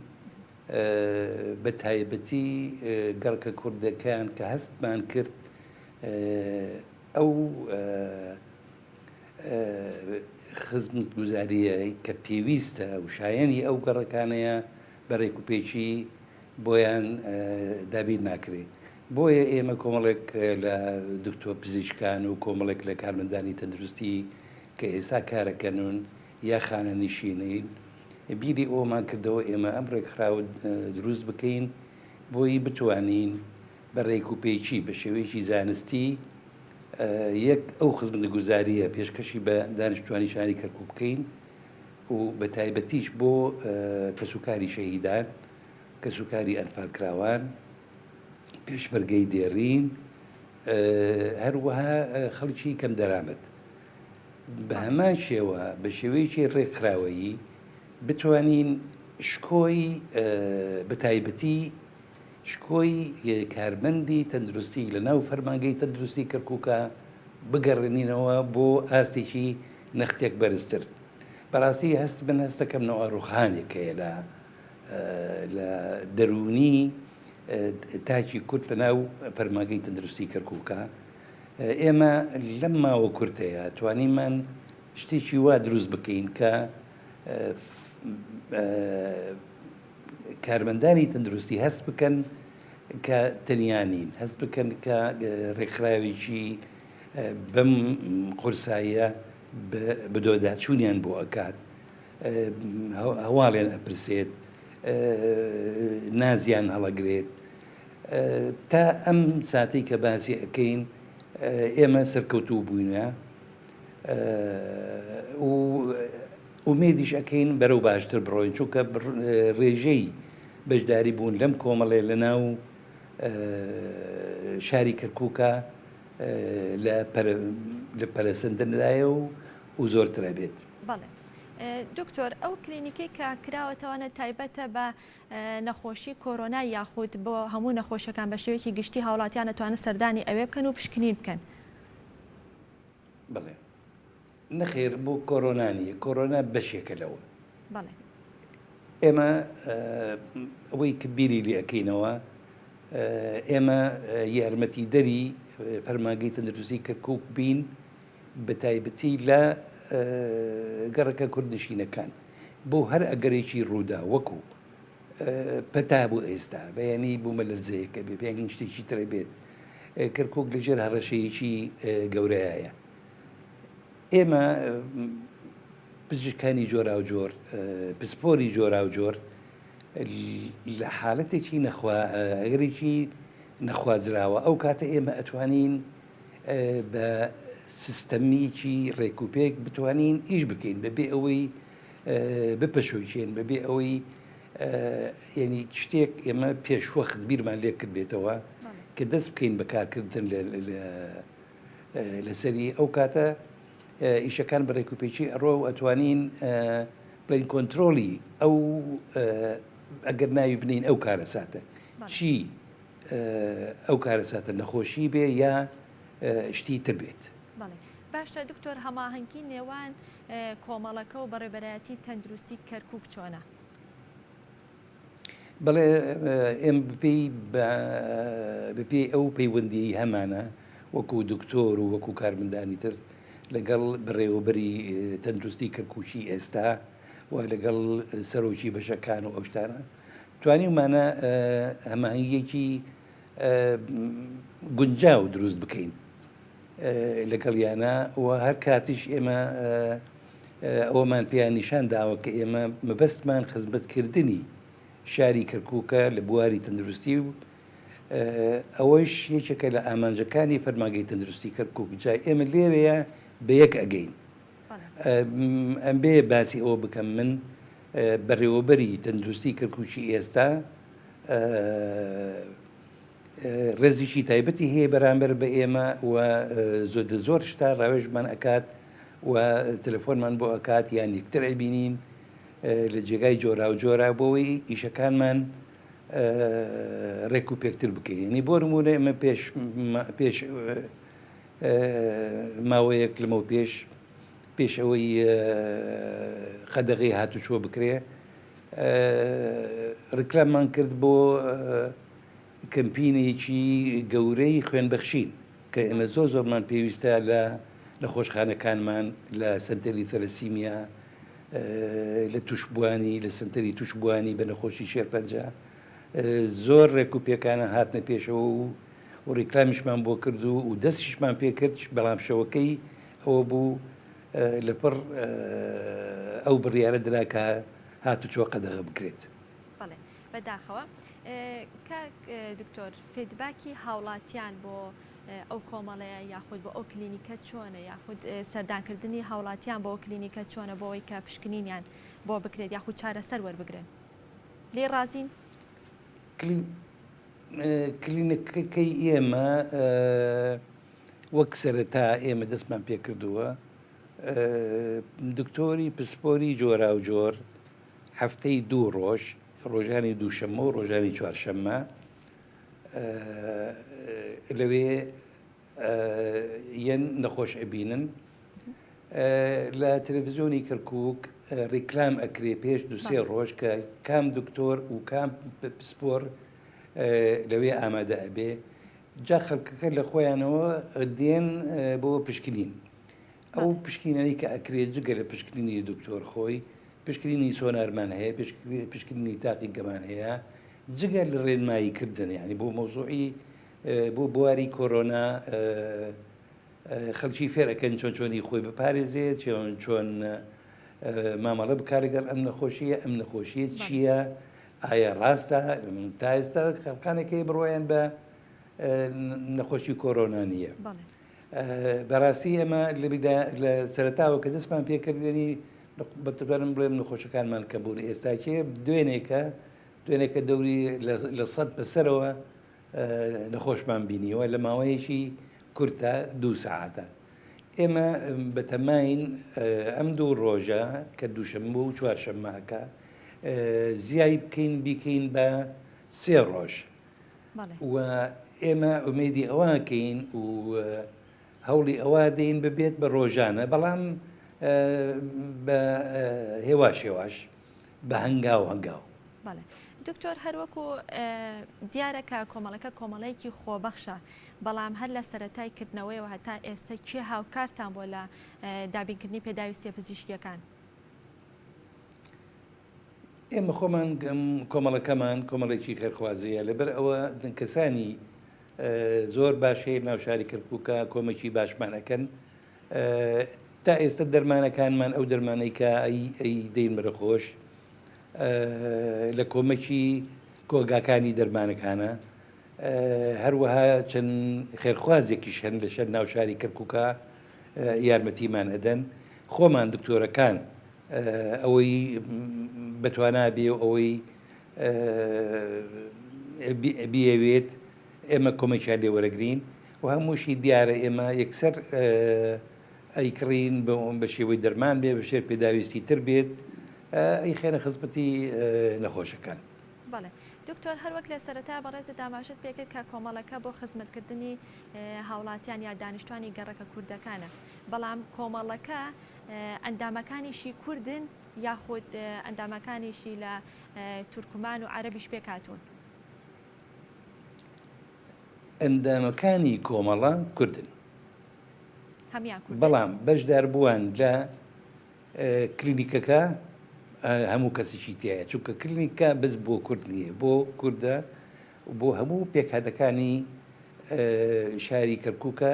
بە تایبەتی گەڕەکە کوردەکان کە هەستمان کرد ئەو خزمەتگوزارییە کە پێویستە و شایەنی ئەو گەڕەکانەیە بە رێکوپێکی بۆیان دابین ناکرێت. بۆیە ئێمە کۆمەڵێک لە دکتۆر پزیشکان و کۆمەڵێک لە کارمەندانی تەندروستی کە ئێستا کارەکەنون یا خانەنشینین بیری ئەوەمان کردەوە ئێمە ئەم ڕێکخراوە دروست بکەین بۆی بتوانین بە ڕێکوپێکی بە شێوەیەکی زانستی یەک ئەو خزمەتگوزارییە پێشکەشی بە دانیشتوانی شاری کەرکوک بکەین و بە تایبەتیش بۆ کەسوکاری شەهیدان، کەسوکاری ئەنفالکراوان، پێشمەرگەی دێڕین، هەروەها خەڵکی کەمدەرامەت. بە هەمان شێوە بە شێوەیەکی ڕێکخراوەیی بتوانین شکۆی بە تایبەتی شکۆی کارمەندی تەندروستی لە ناو فەرمانگەی تەندروستی کەرکووکە بگەڕێنینەوە بۆ ئاستێکی نەختێک بەرزتر. بەڕاستی هەست من هەستەکەم نەوە ڕوخانێک هەیە لە لە دەروونی تاکی کورد لە ناو فەرمانگەی تەندروستی کەرکووکە. ئێمە لەم ماوە کورتەیا توانیمان شتێکی وا دروست بکەین کە کارمەندانی تەندروستی هەست بکەن کە تەنیا نین، هەست بکەن کە ڕێکخراوێکی بەم قورساییە. بەدواداچوونیان بۆ ئەکات، هەواڵیان ئەپرسێت، نازیان هەڵەگرێت. تا ئەم ساتەی کە باسی ئەکەین ئێمە سەرکەوتوو بووینە و ئومێدیش ئەکەین بەرەو باشتر بڕۆین، چونکە ڕێژەی بەشداری بوون لەم کۆمەڵەیە لە ناو شاری کەرکووکا لە پەرەسەندندایە و زۆرتر ئەبێت. بەڵێ دکتۆر ئەو کلینیکەی کە کراوەتەوانە تایبەتە بە نەخۆشی کۆرۆنا یاخود بۆ هەموو نەخۆشیەکان بە شێوەیەکی گشتی هاوڵاتیان ئەتوانن سەردانی ئەوێ بکەن و پشکنین بکەن؟ بەڵێ نەخێر بۆ کۆرۆنا نییە، کۆرۆنا بەشێکە لەوە. بەڵێ. ئێمە ئەوەی کە بیری لێ ئەکەینەوە ئێمە یارمەتیدەری فەرمانگەی تەندروستی کەرکوک بین بە تایبەتی لە گەڕەکە کوردنشینەکان بۆ هەر ئەگەرێکی ڕوودا وەکو پەتا بۆ ئێستا بەیانی بوومەلەرزەیەکە بێ بەیانی شتێکی ترە بێت کەرکوک لەژێر هەڕەشەیەکی گەورەیە ئێمە پزیشکانی جۆراوجۆر، پسپۆری جۆراوجۆر لە حالەتێکی نەخوا ئەگەرێکی نەخوازراوە ئەو کاتە ئێمە ئەتوانین بە سیستەمیکی ڕێکوپێک بتوانین ئیش بکەین بەبێ ئەوەی بپەشۆکێن بەبێ ئەوەی یعنی شتێک ئێمە پێشوەخت بیرمان لێ کردبێتەوە کە دەست بکەین بە کارکردن لەسەری ئەو کاتە ئیشەکان بە ڕێکوپێکی ئەڕۆ و ئەتوانین بڵێین کۆنترۆڵی ئەو ئەگەر ناوی بنین ئەو کارەساتە چی ئەو کارەساتە نەخۆشی بێ یا شتی تر بێت. باشە دکتۆر هەماهەنگی نێوان کۆمەڵەکە و بەڕێبەرایەتی تەندروستی کەرکوک چۆنە؟ بەڵێ ئێمە بەپێی بەپێی ئەو پەیوەندیەی هەمانە وەکو دکتۆر و وەکو کارمەندانی تر لەگەڵ بەڕێوەبەری تەندروستی کەرکوکی ئێستا و لەگەڵ سەرۆکی بەشەکان و ئەو شتانە توانیومانە هەماهەنگیەکی گونجاو دروست بکەین لەگەڵیانە و هەر کاتیش ئێمە ئەوەمان پێیان نیشان داوە کە ئێمە مەبەستمان خزمەتکردنی شاری کەرکووکە لە بواری تەندروستی و ئەوەش یەکێکە لە ئامانجەکانی فەرمانگەی تەندروستی کەرکووک جا ئێمە لێرەیە بە یەک ئەگەین ئەمبێ باسی ئەوە بکەم من بەڕێوەبەری تەندروستی کەرکووکی ئێستا ڕێزیکی تایبەتی هەیە بەرامبەر بە ئێمە و زۆر لە زۆر شتا ڕاوێژمان ئەکات و تەلەفۆنمان بۆ ئەکات یان یەکتر ئەبینین لە جێگای جۆراوجۆرا بۆ ئەوەی ئیشەکانمان ڕێک و پێکتر بکەین یعنی بۆ نموونە ئێمە پێش پێش ماوەیەک لەمەو پێش پێش ئەوەی قەدەغەی هاتوچۆ بکرێ ڕیکلاممان کرد بۆ کەمپینێکی گەورەی خوێنبەخشین کە ئێمە زۆر زۆرمان پێویستە لە نەخۆشخانەکانمان لە سەنتەری تەلەسیمیا لە توشبووانی لە سەنتەری توشبووانی بە نەخۆشی شێرپەنجە زۆر ڕێک و پێکانە هاتنە پێشەوە و و ڕیکلامیشمان بۆ کرد و و دەستیشمان پێکرد بەڵام شەوەکەی ئەوە بوو لەپڕ ئەو بڕیارە درا کە هاتوچۆ قەدەغە بکرێت. بەڵێ بەداخەوە. کاک دکتۆر feedback ی هاوڵاتیان بۆ ئەو کۆمەڵەیە یاخود بۆ ئەو کلینیکە چۆنە یاخود سەردانکردنی هاوڵاتیان بۆ ئەو کلینیکە چۆنە بۆ ئەوەی کە پشکنینیان بۆ بکرێت یاخود چارەسەر وەربگرن لێی ڕازین؟ کلینیکەکەی ئێمە وەک سەرەتا ئێمە دەستمان پێکردووە دکتۆری پسپۆری جۆراوجۆر هەفتەی دوو ڕۆژ ڕۆژانی دووشەممە و ڕۆژانی چوارشەممە لەوێ یەن نەخۆش ئەبینن لە تەلەڤزیۆنی کەرکک ڕیکلام ئەکرێ پێش دوسێ ڕۆژ کە کام دکتۆر و کام پسپۆر لەوێ ئامادە ئەبێ جا خەڵکەکە لە خۆیانەوە دێن بۆ پشکنین ئەو پشکنینانەی کە ئەکرێت جگە لە پشکنینی دکتۆر خۆی پشکنینی سۆنارمان هەیە پشکنینی تاقیگەمان هەیە جگە لە ڕێنمایی کردن یعنی بۆ مەوزوعی بۆ بواری کۆرۆنا. خەڵکی فێر ئەکەن چۆن چۆنی خۆی بپارێزێ چۆن چۆن مامەڵە بکا لەگەڵ ئەم نەخۆشیە ئەم نەخۆشیە چییە ئایا ڕاستە تا ئێستا خەڵکانێک هەیە بڕوایان بە نەخۆشی کۆرۆنا نییە بەڕاستی ئێمە لە سەرتاوە کە دەستمان پێکردێنی بەتوانم بڵێم نەخۆشەکانمان کە بوون ئێستاکێ دوێنێکە دوێنێکە دەوری لە سەد بەسەرەوە نەخۆشمان بینیوە لە ماوەیەکی کورتە دوو سەعاتە ئێمە بەتەماین ئەم دوو ڕۆژە کە دووشەممە و چوارشەممەکە زیای بکەین بیکەین بە سێ ڕۆژ و ئێمە ئومێدی ئەوەکەین و هەوڵی ئەوە دەین ببێت بە ڕۆژانە بەڵام بە هێواش هێواش بە هەنگاو هەنگاو. بەڵێ دکتۆر هەروەکو دیارە کە کۆمەڵەکە کۆمەڵەیەکی خۆبەخشە بەڵام هەر لە سەرەتای کردنەوەیەوە هەتا ئێستا کێ هاوکارتان بووە لە دابینکردنی پێداویستیە پزیشکیەکان؟ ئێمە خۆمان کۆمەڵەکەمان کۆمەڵێکی خێرخوازیە لەبەر ئەوە کەسانی زۆر باش هەیە ناو شاری کەرکووکە کۆمەکی باشمان ئەکەن تا ئێستا دەرمانەکانمان ئەو دەرمانەی کە ئەی دەین بەرەخۆش لە کۆمەکی کۆگاکانی دەرمانەکانە هەروەها چەند خێرخوازێکیش هەن لە شەر ناو شاری کەرکووکە یارمەتیمان ئەدەن خۆمان دکتۆرەکان ئەوەی بەتوانا بێ و ئەوەی بیەوێت ئێمە کۆمەکیان لێ وەرەگرین و هەمووشی دیارە ئێمە یەکسەر ئەیکڕین بە شێوەی دەرمان بێ بە شێر پێداویستی تر بێت ئەیخەینە خزمەتی نەخۆشەکان. بەڵێ دکتۆر هەر وەک لە سەرەتا بەڕێزت ئاماژەت پێکرد کە کۆمەڵەکە بۆ خزمەتکردنی هاوڵاتیان یا دانیشتوانی گەڕەکە کوردەکانە بەڵام کۆمەڵەکە ئەندامەکانیشی کوردن یاخود ئەندامەکانیشی لە تورکمان و عەرەبیش پێکهاتوون؟ ئەندامەکانی کۆمەڵە کوردن. هەموویان کوردن؟ بەڵام بەشداربووان لە کلینیکەکە هەموو کەسێکی تیایە، چونکە کلینیکە بەس بۆ کورد نییە، بۆ کوردە و بۆ هەموو پێکهاتەکانی شاری کەرکووکە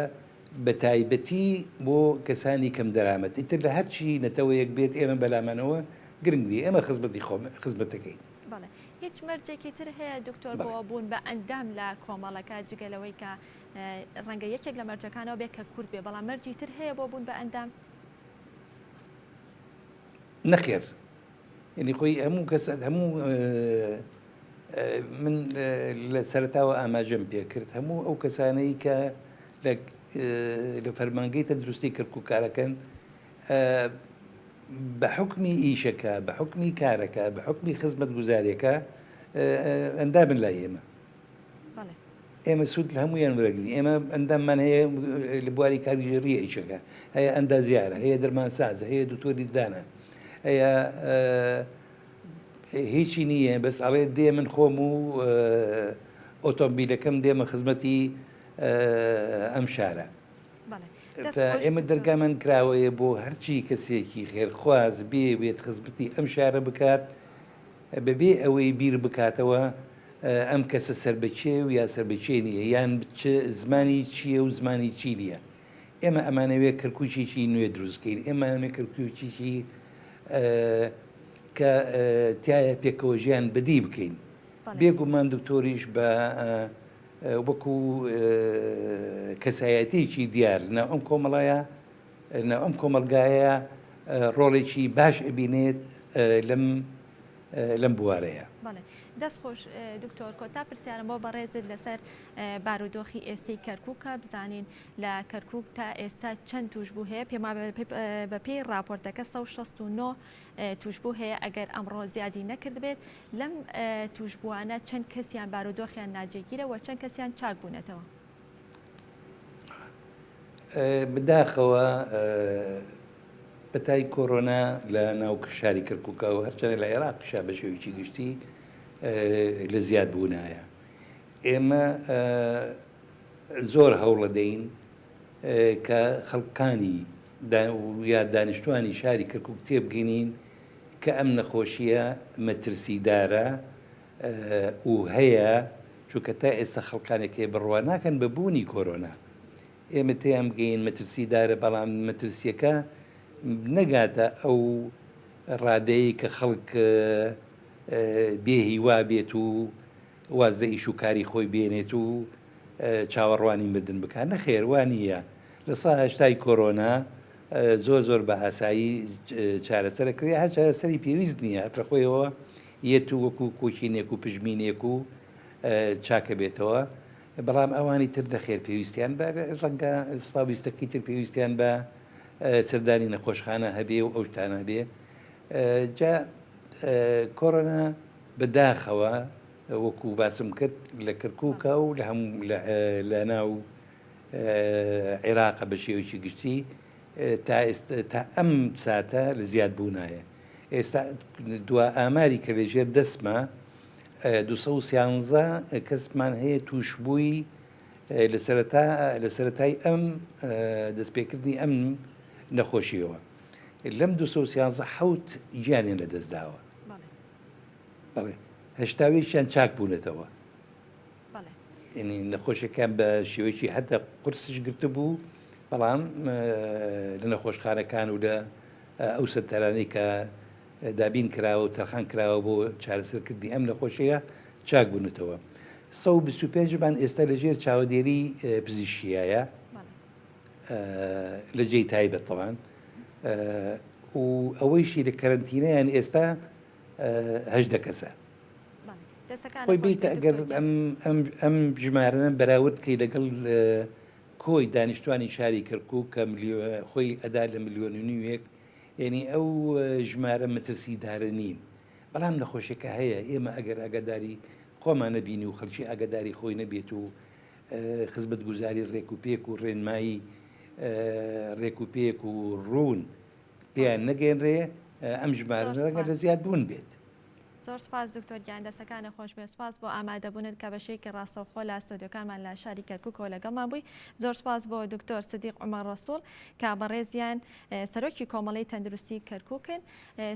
بە تایبەتی بۆ کەسانی کەم دەرامەت، ئیتر لە هەرچی نەتەوەیەک بێت ئێمە بەلامانەوە گرنگ نییە، ئێمە خزمەتی خۆم خزمەتەکەین. بەڵێ هیچ مەرجێکی تر هەیە دکتۆر بۆ بوون بە ئەندام لە کۆمەڵەکە جگە لەوەی کە ڕەنگە یەکێک لە مەرجەکانەوە بێت کە کورد بێ بەڵام مەرجی تر هەیە بۆ بوون بە ئەندام؟ نەخێر یعنی خۆی هەموو کەس هەموو من لە سەرتاوە ئاماژەم پێکرد هەموو ئەو کەسانەی کە لە فەرمانگەی تەندروستی کەرکوک کارەکەن بە حوکمی ئیشەکە، بە حوکمی کارەکە، بە حوکمی خزمەتگوزاریەکە ئەندامن لای ئێمە. ئێمە سوود لە هەموویان وەرەگرین. ئێمە ئەنداممان هەیە لە بواری کارگێڕییە ئیشەکە، هەیە ئەندازیارە، هەیە دەرمانسازە، هەیە دکتۆری ددانە، هەیە هیچی نییە بەس ئەڵێ دێ من خۆم و ئۆتۆمبیلەکەم دێمە خزمەتی ئەم شارە. ئێمە دەرگامان کراوەیە بۆ هەرچی کەسێکی خێرخواز بیەوێت خزمەتی ئەم شارە بکات بەبێ ئەوەی بیر بکاتەوە ئەم کەسە سەر بە کێ و یا سەر بە کێ نییە یان چ زمانی چییە و زمانی چی نییە ئێمە ئەمانەوێت کەرکوکێکی نوێ دروست بکەین ئێمە ئەمانەوێت کەرکوکێکی کە تایە پێکەوە ژیان بەدی بکەین بێگومان دکتۆریش بە وەکو کەسایەتیەکی دیار لەناو ئەم کۆمەڵەیە لەناو ئەم کۆمەڵگایە ڕۆڵێکی باش ئەبینێت لەم لەم بوارەیە. بەڵێ دەست خۆش دکتۆر کۆتا پرسیارم بۆ بەڕێزت لەسەر بارودۆخی ئێستەی کەرکوکە بزانین لە کەرکوک تا ئێستا چەند توشبوو هەیە پێما بەپێی ڕاپۆرتەکە 169 توشبوو هەیە ئەگەر ئەمڕۆ زیادی نەکردبێت لەم توشبووانە چەند کەسیان بارودۆخیان ناجێگیرە و چەند کەسیان چاک بوونەتەوە؟ بەداخەوە پەتای کۆرۆنا لە ناو شاری کەرکووکە و هەرچەنە لە عێراقیشا بە شێوەیەکی گشتی لە زیاد بوونایە. ئێمە زۆر هەوڵەدەین کە خەڵکانی یا دانیشتوانی شاری کەرکوک تێبگەینین کە ئەم نەخۆشییە مەترسیدارە و هەیە، چونکە تا ئێستا خەڵکانێک هەیە بڕوا ناکەن بە بوونی کۆرۆنا. ئێمە تێیان بگەین مەترسیدارە بەڵام مەترسیەکە نەگاتە ئەو ڕادەیەی کە خەڵک بێ هیوا بێت و واز لە ئیش و کاری خۆی بێنێت و چاوەڕوانی مردن بکات نەخێر وا نییە لە سا هەشتای کۆرۆنا زۆر زۆر بە ئاسایی چارەسەرە کرێ هەر چارەسەری پێویست نییە هەر لە خۆیەوە یەت و وەکو کۆکینێک و پژمینێک و چاکە بێتەوە بەڵام ئەوانی تر نەخێر پێویستیان بە ڕەنگە ستا بیستەکەی تر پێویستیان بە سەردانی نەخۆشخانە هەبێ و ئەو شتانە هەبێ جا کۆرۆنا بەداخەوە وەکو باسم کرد لە کەرکووکە و لە هەموو لە ناو عێراقە بە شێوەیەکی گشتی تا تا ئەم ساتە لە زیاد بوونایە ئێستا دوا ئاماری کە لەژێر دەستمە 213 کەسمان هەیە تووشبووی لە سەرەتا لە سەرەتای ئەم دەستپێکردنی ئەم نەخۆشیەوە لەم 213 حوت گیانیان لەدەست داوە بەڵێ هەشتاوێکیان چاک بوونەتەوە یعنی نەخۆشەکان بە شێوەیەکی هەتا قورسش گرتبوو بەڵام لە نەخۆشخانەکان و لە ئەو سەنتەرانەی کە دابین کراوە و تەرخان کراوە بۆ چارەسەرکردنی ئەم نەخۆشیە چاک بوونەتەوە. 125 مان ئێستا لە ژێر چاوەدێری پزیشکیایە لە جێی تایبەت تەوان و ئەوەیشی لە کەرەنتینەیان ئێستا 18 کەسە. خۆی بیتە ئەگەر ئەم ژمارەنە بەراورد کەی لەگەڵ کۆی دانیشتوانی شاری کەرکوک کە خۆی ئەدا لە ملیۆن و نیوێک یعنی ئەو ژمارە مەترسیدارە نین بەڵام نەخۆشیەکە هەیە ئێمە ئەگەر ئاگاداری خۆمان نەبین و خەڵکی ئاگاداری خۆی نەبێت و خزمەتگوزاری ڕێک و پێک و ڕێنمایی ڕێک و پێک و ڕوون پێیان نەگەێنرێ ئەم ژمارە ڕەنگە لە زیاد بوون بێت. زۆر سوپاس دکتۆر گیان دەستەکانت خۆش بێت سوپاس بۆ ئامادەبوونت کە بە شێوەیەکی ڕاستەوخۆ لە ستۆدیۆکانمان لە شاری کەرکوکەوە لەگەڵمان بووی زۆر سوپاس بۆ دکتۆر سدیق عومەر ڕەسوڵ کە بەڕێزیان سەرۆکی کۆمەڵەی تەندروستی کەرکوکن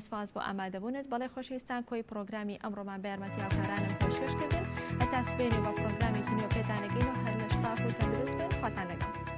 سوپاس بۆ ئامادەبوونت بەڵێ خۆشەویستان کۆی پرۆگرامی ئەمڕۆمان بە یارمەتی هاوکارانم پێشکەش کردن هەتا سبەینێ بە پرۆگرامێکی نوێ پێتانەگەین و هەر لەش ساغ و تەندروست بن خواتان لەگەڵ.